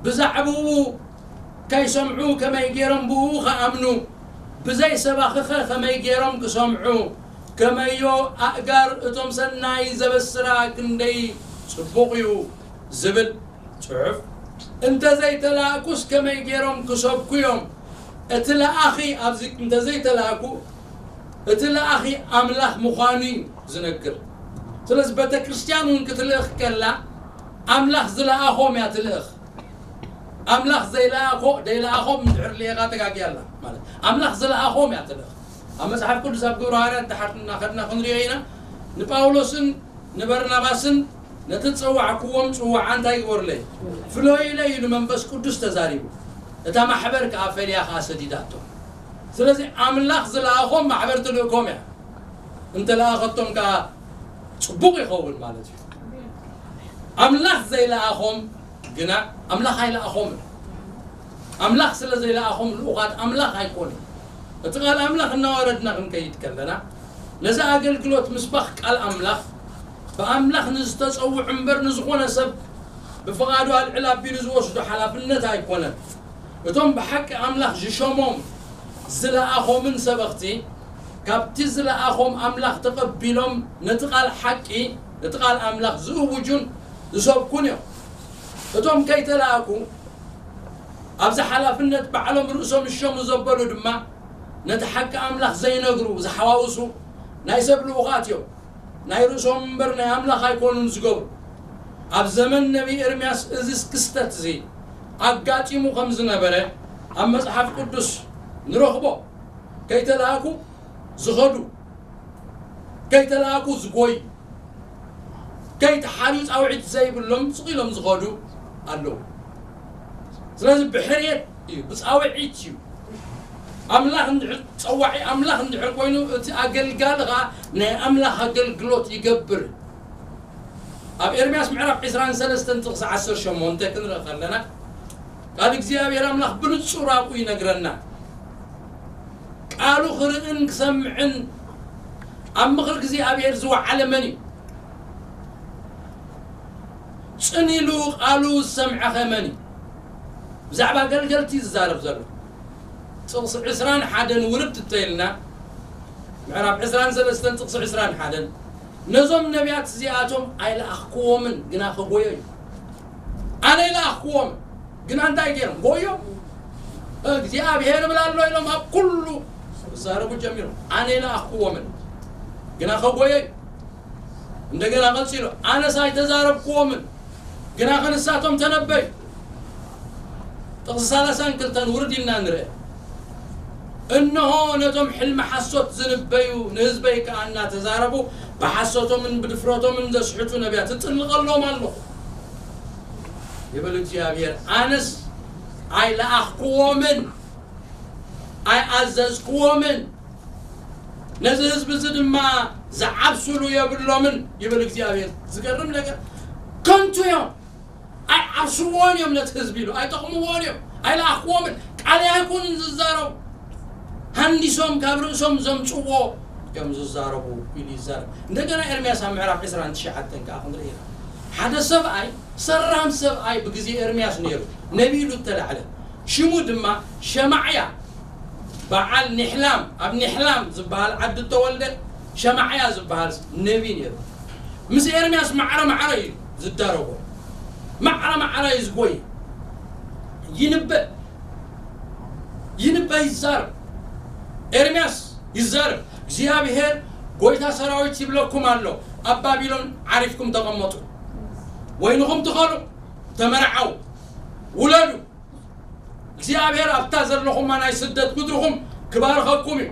ብዛዕባኡ ከይሰምዑ ከመይ ገይሮም ብእኡ ክኣምኑ? ብዘይ ሰባኺኸ ከመይ ገይሮም ክሰምዑ? ከመዮ ኣእጋር እቶም ሰናይ ዘበስራ ክንደይ ጽቡቕ እዩ ዝብል ጽሑፍ፣ እንተዘይተላእኩስ ከመይ ገይሮም ክሰብኩ እዮም? እቲ ለኣኺ ኣብዚ እንተዘይተላእኩ እቲ ለኣኺ ኣምላኽ ምዃኑ እዩ ዝነግር። ስለዚ ቤተ ክርስቲያን እውን ክትልእኽ ከላ ኣምላኽ ዝለኣኾም እያ ትልእኽ። ኣምላኽ ዘይለኣኾ ዘይለኣኾም እንድሕር ልኢኻ ተጋግያ ኣላ ማለት ኣምላኽ ዝለኣኾም እያ ትልእኽ። ኣብ መጽሓፍ ቅዱስ ኣብ ግብረ ሃዋርያት ድሓር እናኸድና ክንሪኦ ኢና። ንጳውሎስን ንበርናባስን ነቲ ዝጸዋዕክዎም ጽዋዓ እንታይ ግበሩለይ? ፍለዩለይ ኢሉ መንፈስ ቅዱስ ተዛሪቡ። እታ ማሕበር ከኣ ፈልያ ከኣ ሰዲዳቶ። ስለዚ ኣምላኽ ዝለኣኾም ማሕበር ትልእኮም እያ። እንተ ለኣኸቶም ከኣ ጽቡቕ ይኸውን ማለት እዩ። ኣምላኽ ዘይለኣኾም ግና ኣምላኽ ኣይለኣኾምን። ኣምላኽ ስለ ዘይለኣኾም ልኡኻት ኣምላኽ ኣይኮኑን። እቲ ቃል ኣምላኽ እናወረድና ክንከይድ ከለና ነዚ ኣገልግሎት ምስባኽ ቃል ኣምላኽ ብኣምላኽ ንዝተጸውዑ እምበር ንዝኾነ ሰብ ብፍቓዱ ኣልዕል ኣቢሉ ዝወስዶ ሓላፍነት ኣይኮነን። እቶም ብሓቂ ኣምላኽ ዝሸሞም ዝለኣኾምን ሰበኽቲ ካብቲ ዝለኣኾም ኣምላኽ ተቐቢሎም ነቲ ቃል ሓቂ ነቲ ቃል ኣምላኽ ዝእውጁን ዝሰብኩን እዮም። እቶም ከይተላእኩ ኣብዚ ሓላፍነት ባዕሎም ርእሶም ይሸሙ ዘበሉ ድማ ነቲ ሓቂ ኣምላኽ ዘይነግሩ ዝሓዋውሱ ናይ ሰብ ልኡኻት እዮም። ናይ ርእሶም እምበር ናይ ኣምላኽ ኣይኮኑን ዝገብሩ። ኣብ ዘመን ነቢ ኤርምያስ እዚ ክስተት እዚ ኣጋጢሙ ከም ዝነበረ ኣብ መጽሓፍ ቅዱስ ንረኽቦ። ከይተላእኩ ዝኸዱ፣ ከይተላእኩ ዝጎዩ፣ ከይተሓርዩ ጻውዒት ዘይብሎም ስቕ ኢሎም ዝኸዱ ኣለዉ። ስለዚ ብሕርየት እዩ፣ ብጻውዒት እዩ። ኣምላኽ እንድሕር ጸዋዒ ኣምላኽ እንድሕር ኮይኑ እቲ ኣገልጋሊ ኸኣ ናይ ኣምላኽ ኣገልግሎት ይገብር። ኣብ ኤርምያስ ምዕራፍ ዕስራን ሰለስተን ጥቕሲ ዓሰርተ ሸሞንተ ክንርኢ ከለና ቃል እግዚኣብሔር ኣምላኽ ብንጹር ኣብኡ ይነግረና። ቃሉ ክርእን ክሰምዕን ኣብ ምኽሪ እግዚኣብሔር ዝወዓለ መን እዩ? ጽን ኢሉ ቃሉ ዝሰምዐኸ መን እዩ? ብዛዕባ ኣገልገልቲ እዩ ዝዛረብ ዘሎ። ጥቕሲ ዕስራን ሓደን ውርድ እንተኢልና ምዕራፍ ዕስራን ሰለስተን ጥቕሲ ዕስራን ሓደን ነዞም ነቢያት እዚኣቶም ኣይለኣኽክዎምን ግና ከጎዮ እዩ። ኣነ ይለኣኽክዎም ግና እንታይ ገይሮም ጎዮም? እግዚኣብሔር እብል ኣሎ ኢሎም ኣብ ኩሉ ክዛረቡ ጀሚሮም። ኣነ ይለኣኽክዎምን ግና ከጎዮ እዩ። እንደገና ቀጺሉ ኣነስ ኣይተዛረብክዎምን ግና ከንሳቶም ተነበዩ። ጥቕሲ ሰላሳን ክልተን ውርድ ኢልና ንርአ። እነሆ ነቶም ሕልሚ ሓሶት ዝንበዩ ንህዝበይ ከኣ እናተዛረቡ ብሓሶቶምን ብድፍረቶምን ዘስሕቱ ነቢያት እጥልቐሎም ኣለኹ ይብል እግዚኣብሔር። ኣነስ ኣይለኣኽክዎምን ኣይኣዘዝክዎምን ነዚ ህዝቢ እዚ ድማ ዝዓብስሉ የብሎምን ይብል እግዚኣብሔር። ዝገርም ነገር ከንቱ እዮም። ኣይዓብስዎን እዮም ነቲ ህዝቢ ኢሉ ኣይጠቕምዎን እዮም። ኣይለኣኽክዎምን ቃለይ ኣይኮኑን ዝዛረቡ። ሃንዲሶም ካብ ርእሶም ዘምጽዎ እዮም ዝዛረቡ ኢሉ ይዛረብ። እንደገና ኤርምያስ ኣብ ምዕራፍ ዕስራን ትሽዓተን ከዓ ክንርኢ ኢና። ሓደ ሰብኣይ ሰራም ሰብኣይ ብግዜ ኤርምያስ ነይሩ ነቢ ኢሉ እተላዕለ ሽሙ ድማ ሸማዕያ በዓል ኒሕላም ኣብ ኒሕላም ዝበሃል ዓዲ እተወልደ ሸማዕያ ዝበሃል ነቢ ነይሩ። ምስ ኤርምያስ ማዕረ ማዕረ እዩ ዝዳረጎ። ማዕረ ማዕረ እዩ ዝጎይ። ይንበእ ይንበእ ይዛረብ። ኤርምያስ ይዛረብ። እግዚኣብሔር ጎይታ ሰራዊት ይብለኩም ኣሎ፣ ኣብ ባቢሎን ዓሪፍኩም ተቐመጡ፣ ወይንኹም ትኸሉ፣ ተመርዓው፣ ውለዱ። እግዚኣብሔር ኣብታ ዘለኹማ ናይ ስደት ምድርኹም ክባርኸኩም እዩ።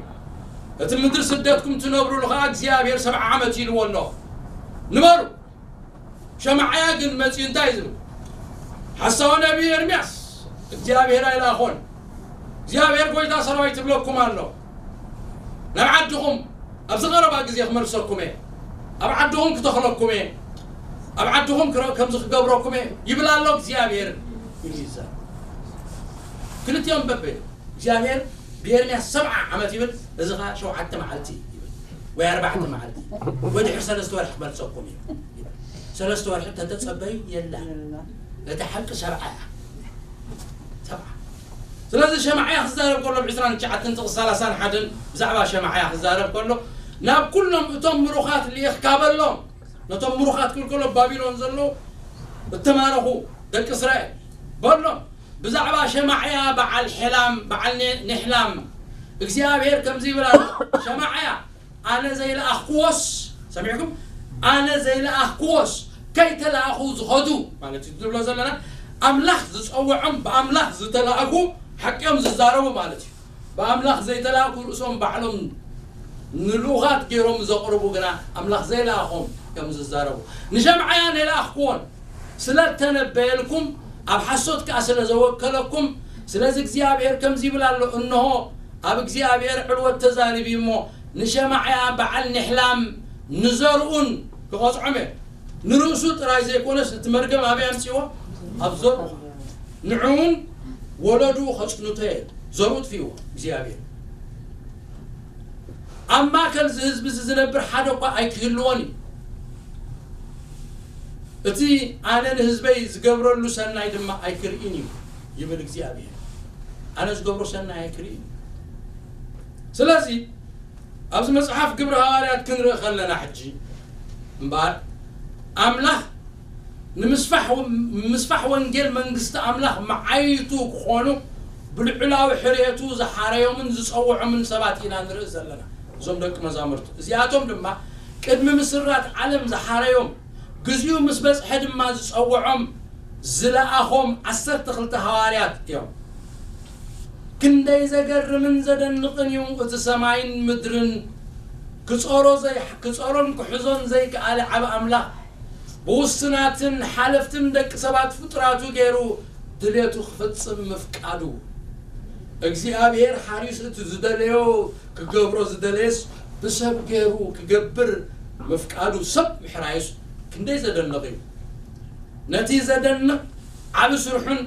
እቲ ምድሪ ስደትኩም ትነብሩሉ ኸዓ እግዚኣብሔር ሰብዓ ዓመት ኢልዎ ኣሎ። ንበሩ። ሸማዕያ ግን መጺኡ እንታይ እዩ ዝብል? ሓሳዊ ነቢይ ኤርምያስ እግዚኣብሔር ኣይለኣኾን። እግዚኣብሔር ጎይታ ሰራዊት ይብለኩም ኣሎ፣ ናብ ዓድኹም ኣብዚ ቀረባ ግዜ ክመልሰኩም እየ። ኣብ ዓድኹም ክተኽለኩም እየ፣ ኣብ ዓድኹም ክረ- ከምዚ ክገብረኩም እየ ይብል ኣሎ እግዚኣብሔር። ኢሉ ይዛረብ። ክልቲኦም በበ እግዚኣብሔር ብኤርምያስ ሰብዓ ዓመት ይብል፣ እዚ ኸዓ ሸውዓተ መዓልቲ ይብል፣ ወይ ኣርባዕተ መዓልቲ፣ ወይ ድሕሪ ሰለስተ ወርሒ ክመልሰኩም እዩ ይብል። ሰለስተ ወርሒ ተተጸበዩ የላ። እቲ ሓቂ ሰብዓ እያ። ሰብዓ። ስለዚ ሸማዕያ ክዛረብ ከሎ፣ ብ ዕስራን ትሽዓተን ጥቕሲ ሰላሳን ሓደን ብዛዕባ ሸማዕያ ክዛረብ ከሎ፣ ናብ ኩሎም እቶም ምሩኻት ልኢኽካ በሎም። ነቶም ምሩኻት ክብል ከሎ፣ ባቢሎን ዘለዉ እተማረኹ ደቂ እስራኤል በሎም። ብዛዕባ ሸማዕያ በዓል ሔላም፣ በዓል ኔ- ኔሕላም እግዚኣብሔር ከምዚ ይብል ኣሎ፣ ሸማዕያ ኣነ ዘይለኣኽክዎስ፣ ሰሚዕኩም? ኣነ ዘይለኣኽክዎስ ከይተላእኹ ዝኸዱ ማለት እዩ ዝብሎ ዘለና። ኣምላኽ ዝጸውዖም ብኣምላኽ ዝተላእኩ ሓቂ እዮም ዝዛረቡ ማለት እዩ። ብኣምላኽ ዘይተላእኩ ርእሶም ባዕሎም ንልኡኻት ገይሮም ዘቕርቡ ግና ኣምላኽ ዘይለኣኾም እዮም ዝዛረቡ። ንሸምዓያ ነይለኣኽክዎን ስለ እተነበየልኩም ኣብ ሓሶት ከኣ ስለ ዘወከለኩም፣ ስለዚ እግዚኣብሔር ከምዚ ይብል ኣሎ፣ እንሆ ኣብ እግዚኣብሔር ዕልወት ተዛሪቡ እሞ ንሸማዕያ በዓል ኔሕላም ንዘርኡን ክቐጽዖም እየ። ንርእሱ ጥራይ ዘይኮነስ እቲ መርገም ኣበይ ኣምጺዎ? ኣብ ዘርኡ። ንዕኡን ወለዱ ከጽንቶ እየ። ዘርኡ ጥፊእዎ እግዚኣብሔር። ኣብ ማእከል እዚ ህዝቢ እዚ ዝነብር ሓደ እኳ ኣይክህልዎን እዩ። እቲ ኣነ ንህዝበይ ዝገብረሉ ሰናይ ድማ ኣይክርእን እዩ ይብል እግዚኣብሔር። ኣነ ዝገብሮ ሰናይ ኣይክርእን እዩ። ስለዚ ኣብዚ መጽሓፍ ግብሪ ሃዋርያት ክንርኢ ከለና ሕጂ እምበኣር ኣምላኽ ንምስፋሕ ወ- ምስፋሕ ወንጌል መንግስቲ ኣምላኽ መዓይቱ ክኾኑ ብልዑላዊ ሕርየቱ ዝሓረዮምን ዝጸውዖምን ሰባት ኢና ንርኢ ዘለና። እዞም ደቂ መዛሙርቱ እዚኣቶም ድማ ቅድሚ ምስራት ዓለም ዝሓረዮም፣ ግዚኡ ምስ በጽሐ ድማ ዝጸውዖም ዝለኣኾም ዓሰርተ ክልተ ሃዋርያት እዮም። ክንደይ ዘገርምን ዘደንቕን እዩ እቲ ሰማይን ምድርን ክጾሮ ዘይ- ክጾሮን ክሕዞን ዘይከኣለ ዓቢ ኣምላኽ ብውሱናትን ሓለፍትን ደቂ ሰባት ፍጡራቱ ገይሩ ድሌቱ ክፍጽም ምፍቃዱ። እግዚኣብሔር ሓሪስ እቲ ዝደለዮ ክገብሮ ዝደለየስ ብሰብ ገይሩ ክገብር ምፍቃዱ፣ ሰብ ምሕራዩስ ክንደይ ዘደንቕ እዩ። ነቲ ዘደንቕ ዓቢ ስርሑን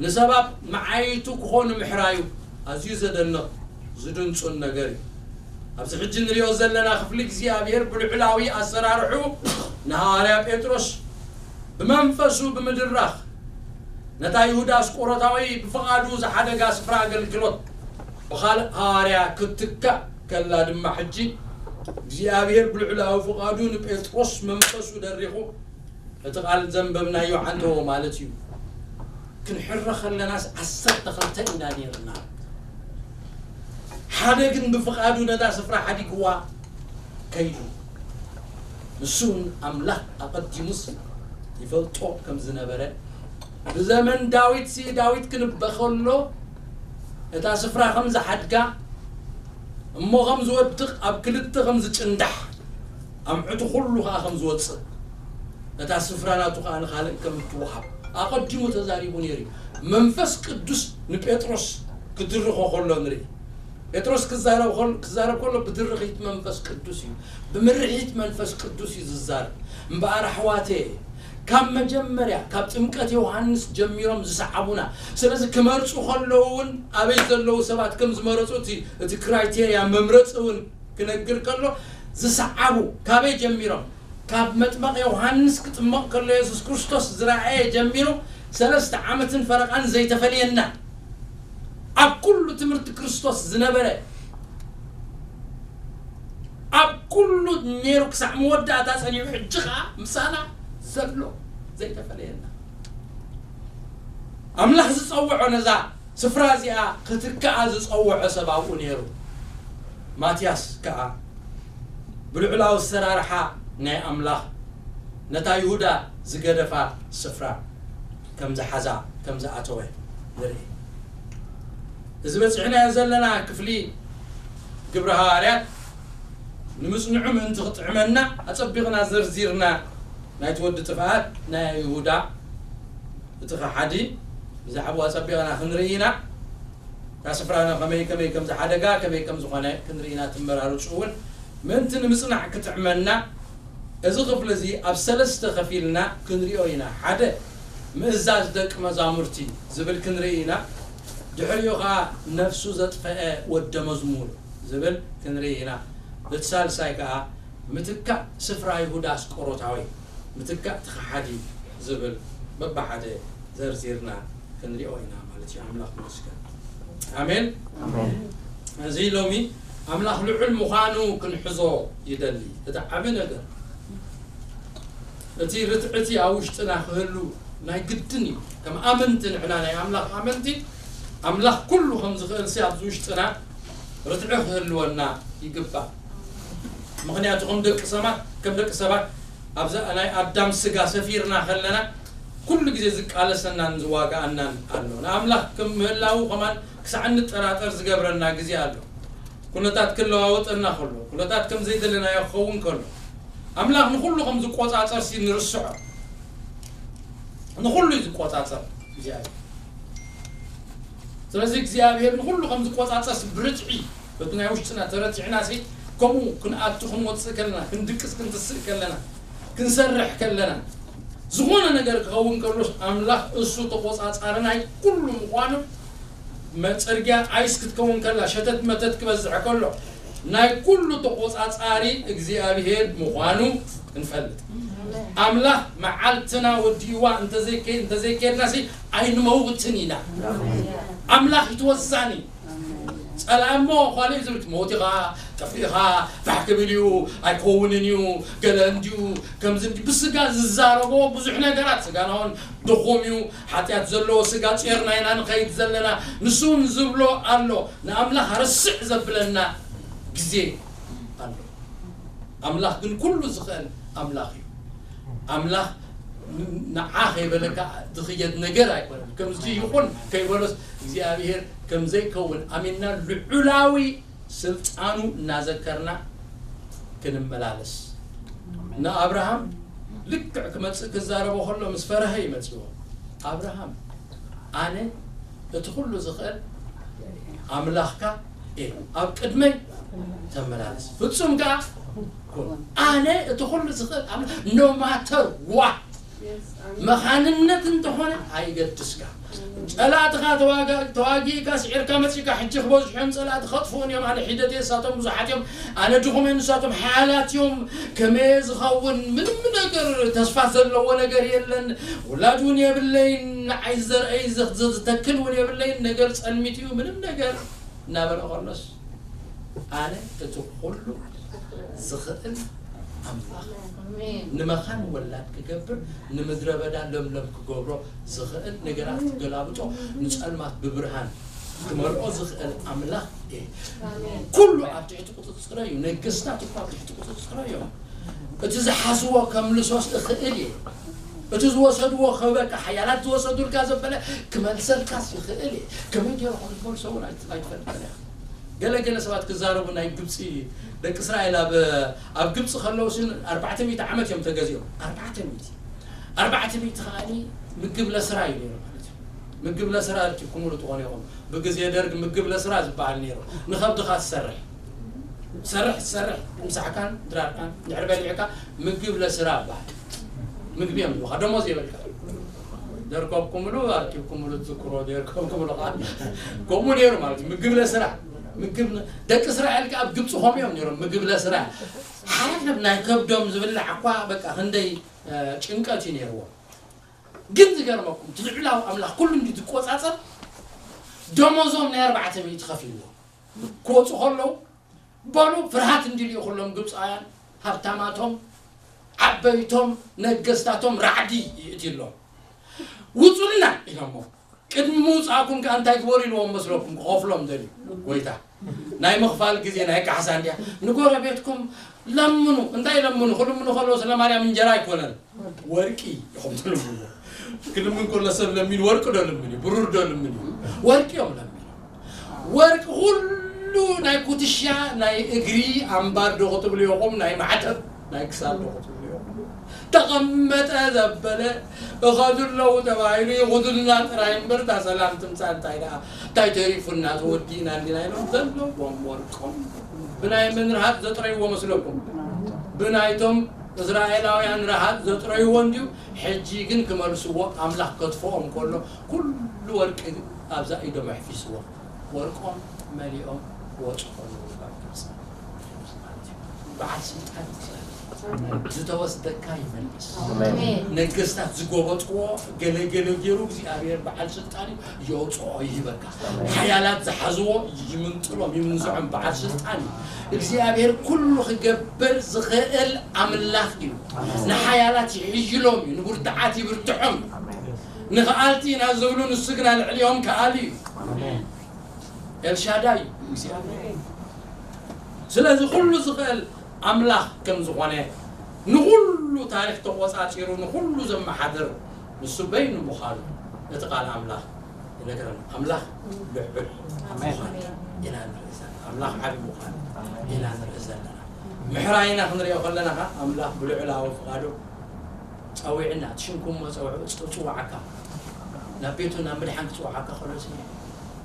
ንሰባት መዓይቱ ክኾኑ ምሕራዩ ኣዝዩ ዘደንቕ ዝድንጹን ነገር እዩ። ኣብዚ ሕጂ ንሪኦ ዘለና ክፍሊ እግዚኣብሔር ብልዑላዊ ኣሰራርሑ ንሃዋርያ ጴጥሮስ ብመንፈሱ ብምድራኽ ነታ ይሁዳ ኣስቆሮታዊ ብፍቓዱ ዝሓደጋ ስፍራ ኣገልግሎት ብኻልእ ሃዋርያ ክትትካእ ከላ ድማ ሕጂ እግዚኣብሔር ብልዑላዊ ፍቓዱ ንጴጥሮስ መንፈሱ ደሪኹ እቲ ቃል ዘንበብናዮ ዓንተዎ ማለት እዩ። ክንሕረ ከለናስ ዓሰርተ ክልተ ኢና ነይርና። ሓደ ግን ብፍቓዱ ነታ ስፍራ ሓዲግዋ ከይዱ። ንሱ እውን ኣምላኽ ኣቐዲሙስ ይፈልጦ ከም ዝነበረ ብዘመን ዳዊት ሲ ዳዊት ክንበ ከሎ እታ ስፍራ ከም ዝሓድጋ እሞ ከም ዝወድቕ ኣብ ክልተ ከም ዝጭንዳሕ ኣምዕቱ ኩሉ ከኣ ከም ዝወጽእ ነታ ስፍራ ናቱ ከኣ ንኻልእ ከም እትወሃብ ኣቐዲሙ ተዛሪቡ ነይሩ እዩ። መንፈስ ቅዱስ ንጴጥሮስ ክድርኾ ከሎ ንርኢ። ጴጥሮስ ክዛረብ ከሎ- ክዛረብ ከሎ ብድርኺት መንፈስ ቅዱስ እዩ፣ ብምርሒት መንፈስ ቅዱስ እዩ ዝዛረብ። እምበኣር ኣሕዋተየ ካብ መጀመርያ ካብ ጥምቀት ዮሃንስ ጀሚሮም ዝሰዓቡና። ስለዚ ክመርጹ ከለዉ እውን ኣበይ ዘለዉ ሰባት ከም ዝመረጹ እቲ እቲ ክራይቴርያ መምረጺ እውን ክነግር ከሎ ዝሰዓቡ ካበይ ጀሚሮም ካብ መጥመቕ ዮሃንስ ክጥመቕ ከሎ የሱስ ክርስቶስ ዝረኣየ ጀሚሩ ሰለስተ ዓመትን ፈረቓን ዘይተፈለየና ኣብ ኩሉ ትምህርቲ ክርስቶስ ዝነበረ ኣብ ኩሉ ነይሩ ክሳዕ መወዳእታ ጸኒዑ ሕጂ ኸዓ ምሳና ዘሎ ዘይተፈለየና ኣምላኽ ዝጸውዖ ነዛ ስፍራ እዚኣ ክትከኣ ዝጸውዖ ሰብ ኣብኡ ነይሩ። ማትያስ ከኣ ብልዑላዊ ኣሰራርሓ ናይ ኣምላኽ ነታ ይሁዳ ዝገደፋ ስፍራ ከም ዝሓዛ ከም ዝኣተወ ንርኢ። እዚ በጺሕናዮ ዘለና ክፍሊ ግብሪ ሃዋርያት ንምጽንዑ ምእንቲ ክጥዕመና ኣጸቢቕና ዘርዚርና ናይቲ ወዲ ጥፍኣት ናይ ይሁዳ እቲ ከሓዲ ብዛዕባኡ ኣጸቢቕና ክንርኢ ኢና። እታ ስፍራና ከመይ ከመይ ከም ዝሓደጋ ከመይ ከም ዝኾነ ክንርኢ ኢና። ትመራርጹ እውን ምእንቲ ንምጽናዕ ክጥዕመና እዚ ክፍሊ እዚ ኣብ ሰለስተ ከፊልና ክንሪኦ ኢና። ሓደ፣ ምእዛዝ ደቂ መዛሙርቲ ዝብል ክንርኢ ኢና። ድሕሪኡ ኸኣ ነፍሱ ዘጥፈአ ወደ መዝሙር ዝብል ክንርኢ ኢና። እቲ ሳልሳይ ከኣ ምትካእ ስፍራ ይሁዳ ኣስቆሮታዊ፣ ምትካእ እቲ ከሓዲ ዝብል በብሓደ ዘርዚርና ክንሪኦ ኢና ማለት እዩ። ኣምላኽ ይመስገን። ኣሜን። ኣሜን። እዚ ሎሚ ኣምላኽ ልዑል ምዃኑ ክንሕዞ ይደሊ። እቲ ዓቢ ነገር፣ እቲ ርትዕቲ ኣብ ውሽጥና ክህሉ ናይ ግድን እዩ። ከም ኣመንቲ፣ ንሕና ናይ ኣምላኽ ኣመንቲ፣ ኣምላኽ ኩሉ ከም ዝኽእል ሲ ኣብዚ ውሽጥና ርትዒ ክህልወና ይግባእ። ምኽንያቱ ከም ደቂ ሰባት፣ ከም ደቂ ሰባት ኣብዛ ናይ ኣዳም ስጋ ሰፊርና ከለና ኩሉ ግዜ ዝቃለሰናን ዝዋጋኣናን ኣሎ። ንኣምላኽ ከም ምህላዉ ከማን ክሳዕ እንጠራጠር ዝገብረና ግዜ ኣሎ። ኩነታት ክለዋወጠና ከሎ፣ ኩነታት ከም ዘይደለናዮ ክኸውን ከሎ፣ ኣምላኽ ንኹሉ ከም ዝቆጻጸር ሲ ንርስዖ። ንኹሉ እዩ ዝቆጻጸር እግዚኣብሔር። ስለዚ እግዚኣብሔር ንኹሉ ከም ዝቆጻጸር ሲ ብርትዒ፣ በቲ ናይ ውሽጥና ተረቲዕና ሲ፣ ከምኡ ክንኣቱ ክንወጽእ ከለና፣ ክንድቅስ ክንትስእ ከለና፣ ክንሰርሕ ከለና፣ ዝኾነ ነገር ክኸውን ከሎስ ኣምላኽ እሱ ተቆጻጻሪ ናይ ኩሉ ምዃኑ፣ መ-፣ ጽርግያ ኣይስ ክትከውን ከላ፣ ሸተት መተት ክበዝሕ ከሎ፣ ናይ ኩሉ ተቆጻጻሪ እግዚኣብሔር ምዃኑ ክንፈልጥ። ኣምላኽ መዓልትና ወዲእዋ እንተዘይከ-፣ እንተዘይከድና ሲ ኣይንመውትን ኢና። ኣምላኽ ይትወዛኒ። ጸላእሞ ኳልእ ዝብል ሞት ኢኻ፣ ጠፊእኻ፣ ፋሕ ክብል እዩ፣ ኣይከውንን እዩ፣ ገለ እንዲዩ፣ ከምዚ እንዲ ብስጋ ዝዛረቦ ብዙሕ ነገራት፣ ስጋና እውን ድኹም እዩ፣ ሓጢኣት ዘለዎ ስጋ ጼርና ኢና ንኸይድ ዘለና። ንሱ እውን ዝብሎ ኣሎ፣ ንኣምላኽ ርስዕ ዘብለና ግዜ ኣሎ። ኣምላኽ ግን ኩሉ ዝኽእል ኣምላኽ እዩ። ኣምላኽ ን-፣ ንዓ ከይበለካ ዝኽየድ ነገር ኣይኮነን። ከምዚ ይኹን ከይበሎስ እግዚኣብሔር ከም ዘይከውን ኣሚንና ልዑላዊ ስልጣኑ እናዘከርና ክንመላለስ። ንኣብርሃም ልክዕ ክመጽእ ክዛረቦ ከሎ ምስ ፈረሀ እዩ መጺዎ። ኣብርሃም፣ ኣነ እቲ ኩሉ ዝኽእል ኣምላኽካ እየ። ኣብ ቅድመይ ተመላለስ። ፍጹም ከኣ ኩን። ኣነ እቲ ኩሉ ዝኽእል ኣምላኽ፣ no matter what፣ መኻንነት እንተኾነ ኣይገድስካ። ጸላእትኻ ተዋጋ-፣ ተዋጊእካ ስዒርካ መጺእካ፣ ሕጂ ክበዝሑ እዮም ጸላእቲ፣ ከጥፍኡን እዮም። ኣነ ሒደት እየ፣ ንሳቶም ብዙሓት እዮም። ኣነ ድኹም እየ፣ ንሳቶም ሓያላት እዮም። ከመይ ዝኸውን ምንም ነገር ተስፋ ዘለዎ ነገር የለን። ውላድ እውን የብለይን። ንዓይ ዘርእይ ዘ-፣ ዘ-፣ ዝተክል እውን የብለይን። ነገር ጸልሚት እዩ፣ ምንም ነገር እናበለ ከሎስ፣ ኣነ እቲ ኩሉ ዝኽእል ኣምላኽ፣ ኣሜን። ንመኻን ወላድ ክገብር፣ ንምድረ በዳ ለምለም ክገብሮ ዝኽእል፣ ነገራት ክገላብጦ፣ ንጸልማት ብብርሃን ክመልኦ ዝኽእል ኣምላኽ እየ። ኣሜን። ኩሉ ኣብ ትሕቲ ቁጽጽረይ እዩ። ነገስታት እኮ ኣብ ትሕቲ ቁጽጽረይ እዮም። እቲ ዝሓዝዎ ከምልሶስ እኽእል እየ። እቲ ዝወሰድዎ ከበካ ሓያላት ዝወሰዱልካ ዘበለ ክመልሰልካስ ይኽእል እየ። ከመይ ገይሩ ከም ዝመልሶ እውን ኣይት-፣ ኣይትፈልጥን ኢኻ። ገለ ገለ ሰባት ክዛረቡ ናይ ግብፂ፣ ደቂ እስራኤል ኣብ፣ ኣብ ግብፂ ከለዉ ስን ኣርባዕተ ሚእቲ ዓመት እዮም ተገዚኦም። ኣርባዕተ ሚእቲ። ኣርባዕተ ሚእቲ ከዓኒ ምግብ ለስራ እዩ ነይሩ ማለት እዩ። ምግብ ለስራ እትኩምሉ ትኾኑ ኢኹም። ብግዜ ደርግ ምግብ ለስራ ዝበሃል ነይሩ። ንኸብድኻ ትሰርሕ። ትሰርሕ፣ ትሰርሕ፣ ምሳሕካን ድራርካን ድሕሪ በሊዕካ ምግብ ለስራ ይበሃል። ምግቢ እዮም ዝብሉኻ፣ ደሞዝ የብልካ። ደርኮብኩምሉ፣ ኣኪብኩምሉ፣ ትዝክሮ ደርኮብኩምሉ ኸዓ። ከምኡ ነይሩ ማለት እዩ። ምግብ ለስራ። ምግብ ን-፣ ደቂ እስራኤል ከኣ ኣብ ግብፂ ከምኡ እዮም ነይሮም። ምግብ ለስራ። ሓለብ ናይ ከብዶም ዝብላዕ እኳ በቃ ክንደይ፣ እ፣ ጭንቀት እዩ ነይርዎም። ግን ዝገርመኩም፣ እቲ ልዑላዊ ኣምላኽ ኩሉ እንዲ ዝቆጻጸር፣ ደሞዞም ናይ ኣርባዕተ ሚእቲ ከፊልዎም። ክወጹ ከለዉ፣ በሉ ፍርሃት እንዲልኡ ኩሎም ግብፃውያን፣ ሃብታማቶም፣ ዓበይቶም፣ ነገስታቶም ራዕዲ ይእትሎም። ውጹልና ኢሎሞ። ቅድሚ ምውጻእኩም ከኣ እንታይ ግበሩ ኢልዎም መስለኩም? ክኸፍሎም ደልዩ ጎይታ። ናይ ምኽፋል ግዜ ናይ ካሕሳ እንድያ። ንጎረቤትኩም ለምኑ። እንታይ ለምኑ? ክልምኑ ከለዉ ስለ ማርያም እንጀራ ኣይኮነን። ወርቂ ኢኹም ትልምኑ። ክልምን ከሎ ሰብ ለሚኑ ወርቂ ዶ ልምን እዩ? ብሩር ዶ ልምን እዩ? ወርቂ እዮም ለሚኑ። ወርቂ ኩሉ ናይ ኩትሻ፣ ናይ እግሪ ኣምባር ዶ ክትብሉ ኢኹም፣ ናይ ማዕተብ፣ ናይ ክሳድ ዶ ክትብሉ ኢኹም። ተቐመጠ ዘበለ፣ እኸዱ ኣለዉ ተባሂሉ፣ ይኹዱልና ጥራይ እምበር፣ እታ ሰላም ትምጻእ እንታይ ደኣ፣ እንታይ ተሪፉና፣ ተወዲእና እንዲና ኢሎም ዘለዎም ወርቆም ብናይ ምንርሃት ዘጥረይዎ መስለኩም? ብናይቶም እስራኤላውያን ረሃብ ዘጥረይዎ እንድዩ። ሕጂ ግን ክመልስዎ ኣምላኽ ከጥፍኦም ከሎ ኩሉ ወርቂ ኣብዛ ኢዶም ኣሕፊስዎ። ወርቆም መሊኦም ክወጹ ከለዉ ካብ ግብጺ። በዓል ስልጣን እግዚኣብሔር ዝተወስደካ ይመልስ። ኣሜን። ነገስታት ዝጎበጥዎ ገለ ገለ ገይሩ እግዚኣብሔር በዓል ስልጣን እዩ፣ የውፅኦ ይህበካ። ሓያላት ዝሓዝዎ ይምንጥሎም ይምንዝዖም በዓል ስልጣን እዩ። እግዚኣብሔር ኩሉ ክገብር ዝኽእል ኣምላኽ እዩ። ንሓያላት ይሕይሎም እዩ፣ ንብርቱዓት ይብርትዖም። ንኽኣልቲ ኢና ዝብሉ ንሱ ግና ልዕሊኦም ከኣል እዩ። ኤልሻዳይ እዩ እግዚኣብሔር። ስለዚ ኩሉ ዝኽእል ኣምላኽ ከም ዝኾነ፣ ንኹሉ ታሪኽ ተቖጻጺሩ ንኹሉ ዘመሓድር ንሱ በይኑ ምዃኑ እቲ ቃል ኣምላኽ ይነግረና። ኣምላኽ ልዑል ኣሜን። ምዃኑ ኢና ንርኢ ዘለና። ኣምላኽ ዓቢ ምዃኑ ኢና ንርኢ ዘለና። ምሕራይና ክንሪኦ ከለና ኸኣ ኣምላኽ ብልዑላዊ ፍቓዱ ጸዊዕና፣ እቲ ሽምኩም እሞ ጸውዑ፣ ጽ-፣ ጽዋዓካ። ናብ ቤቱ ናብ ምድሓን ክጽውዓካ ከሎ ሲ፣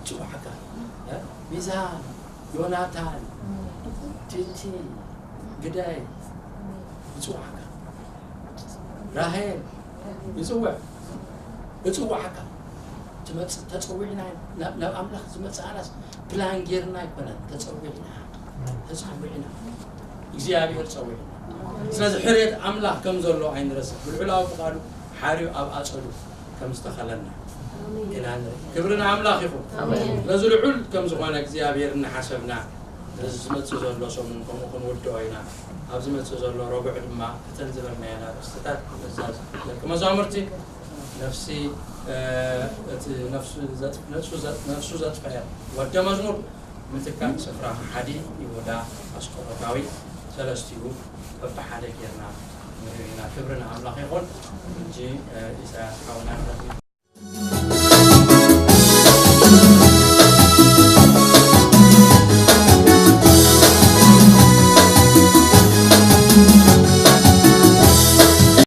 ጽዋዓካ። እ? ሚዛን፣ ዮናታን፣ ቲቲ፣ ግዳይ፣ ይጽዋዓካ። ራሄል፣ ይጽውዕ፣ ይጽዋዓካ። ትመጽእ፣ ተጸዊዕና ኢና። ናብ፣ ናብ ኣምላኽ ዝመጽእ ኣናስ ፕላን ጌርና ኣይኮነን፣ ተጸዊዕና። ተጸዊዕና። እግዚኣብሔር ጸዊዕና። ስለዚ ሕርየት ኣምላኽ ከም ዘሎ ኣይንረስዕ። ብልዑላዊ ፍቓዱ ሓርዩ ኣብ ኣጸዱ ከም ዝተኸለና ኢና ንርኢ። ክብሪ ንኣምላኽ ይኹን። ኣሜን። ስለዚ ልዑል ከም ዝኾነ እግዚኣብሔር እናሓሰብና፣ ነዚ ዝመጽእ ዘሎ ሰሙን ከምኡ ክንውድኦ ኢና። ኣብ ዝመጽእ ዘሎ ረቡዕ ድማ እተን ዝበልናየን ኣርእስትታት ምእዛዝ ደቂ መዛሙርቲ፣ ነፍሲ፣ እ፣ እቲ ነፍሱ ዘጥ-፣ ነፍሱ ዘጥ-፣ ነፍሱ ዘጥፈአ ወደ መዝሙር ምትካእ ስፍራ ሓዲ ይሁዳ ኣስቆሮታዊ፣ ሰለስቲኡ በብሓደ ጌርና ንሪኦ ኢና። ክብሪ ንኣምላኽ ይኹን። ሕጂ፣ እ፣ ኢሳያስ ሓውና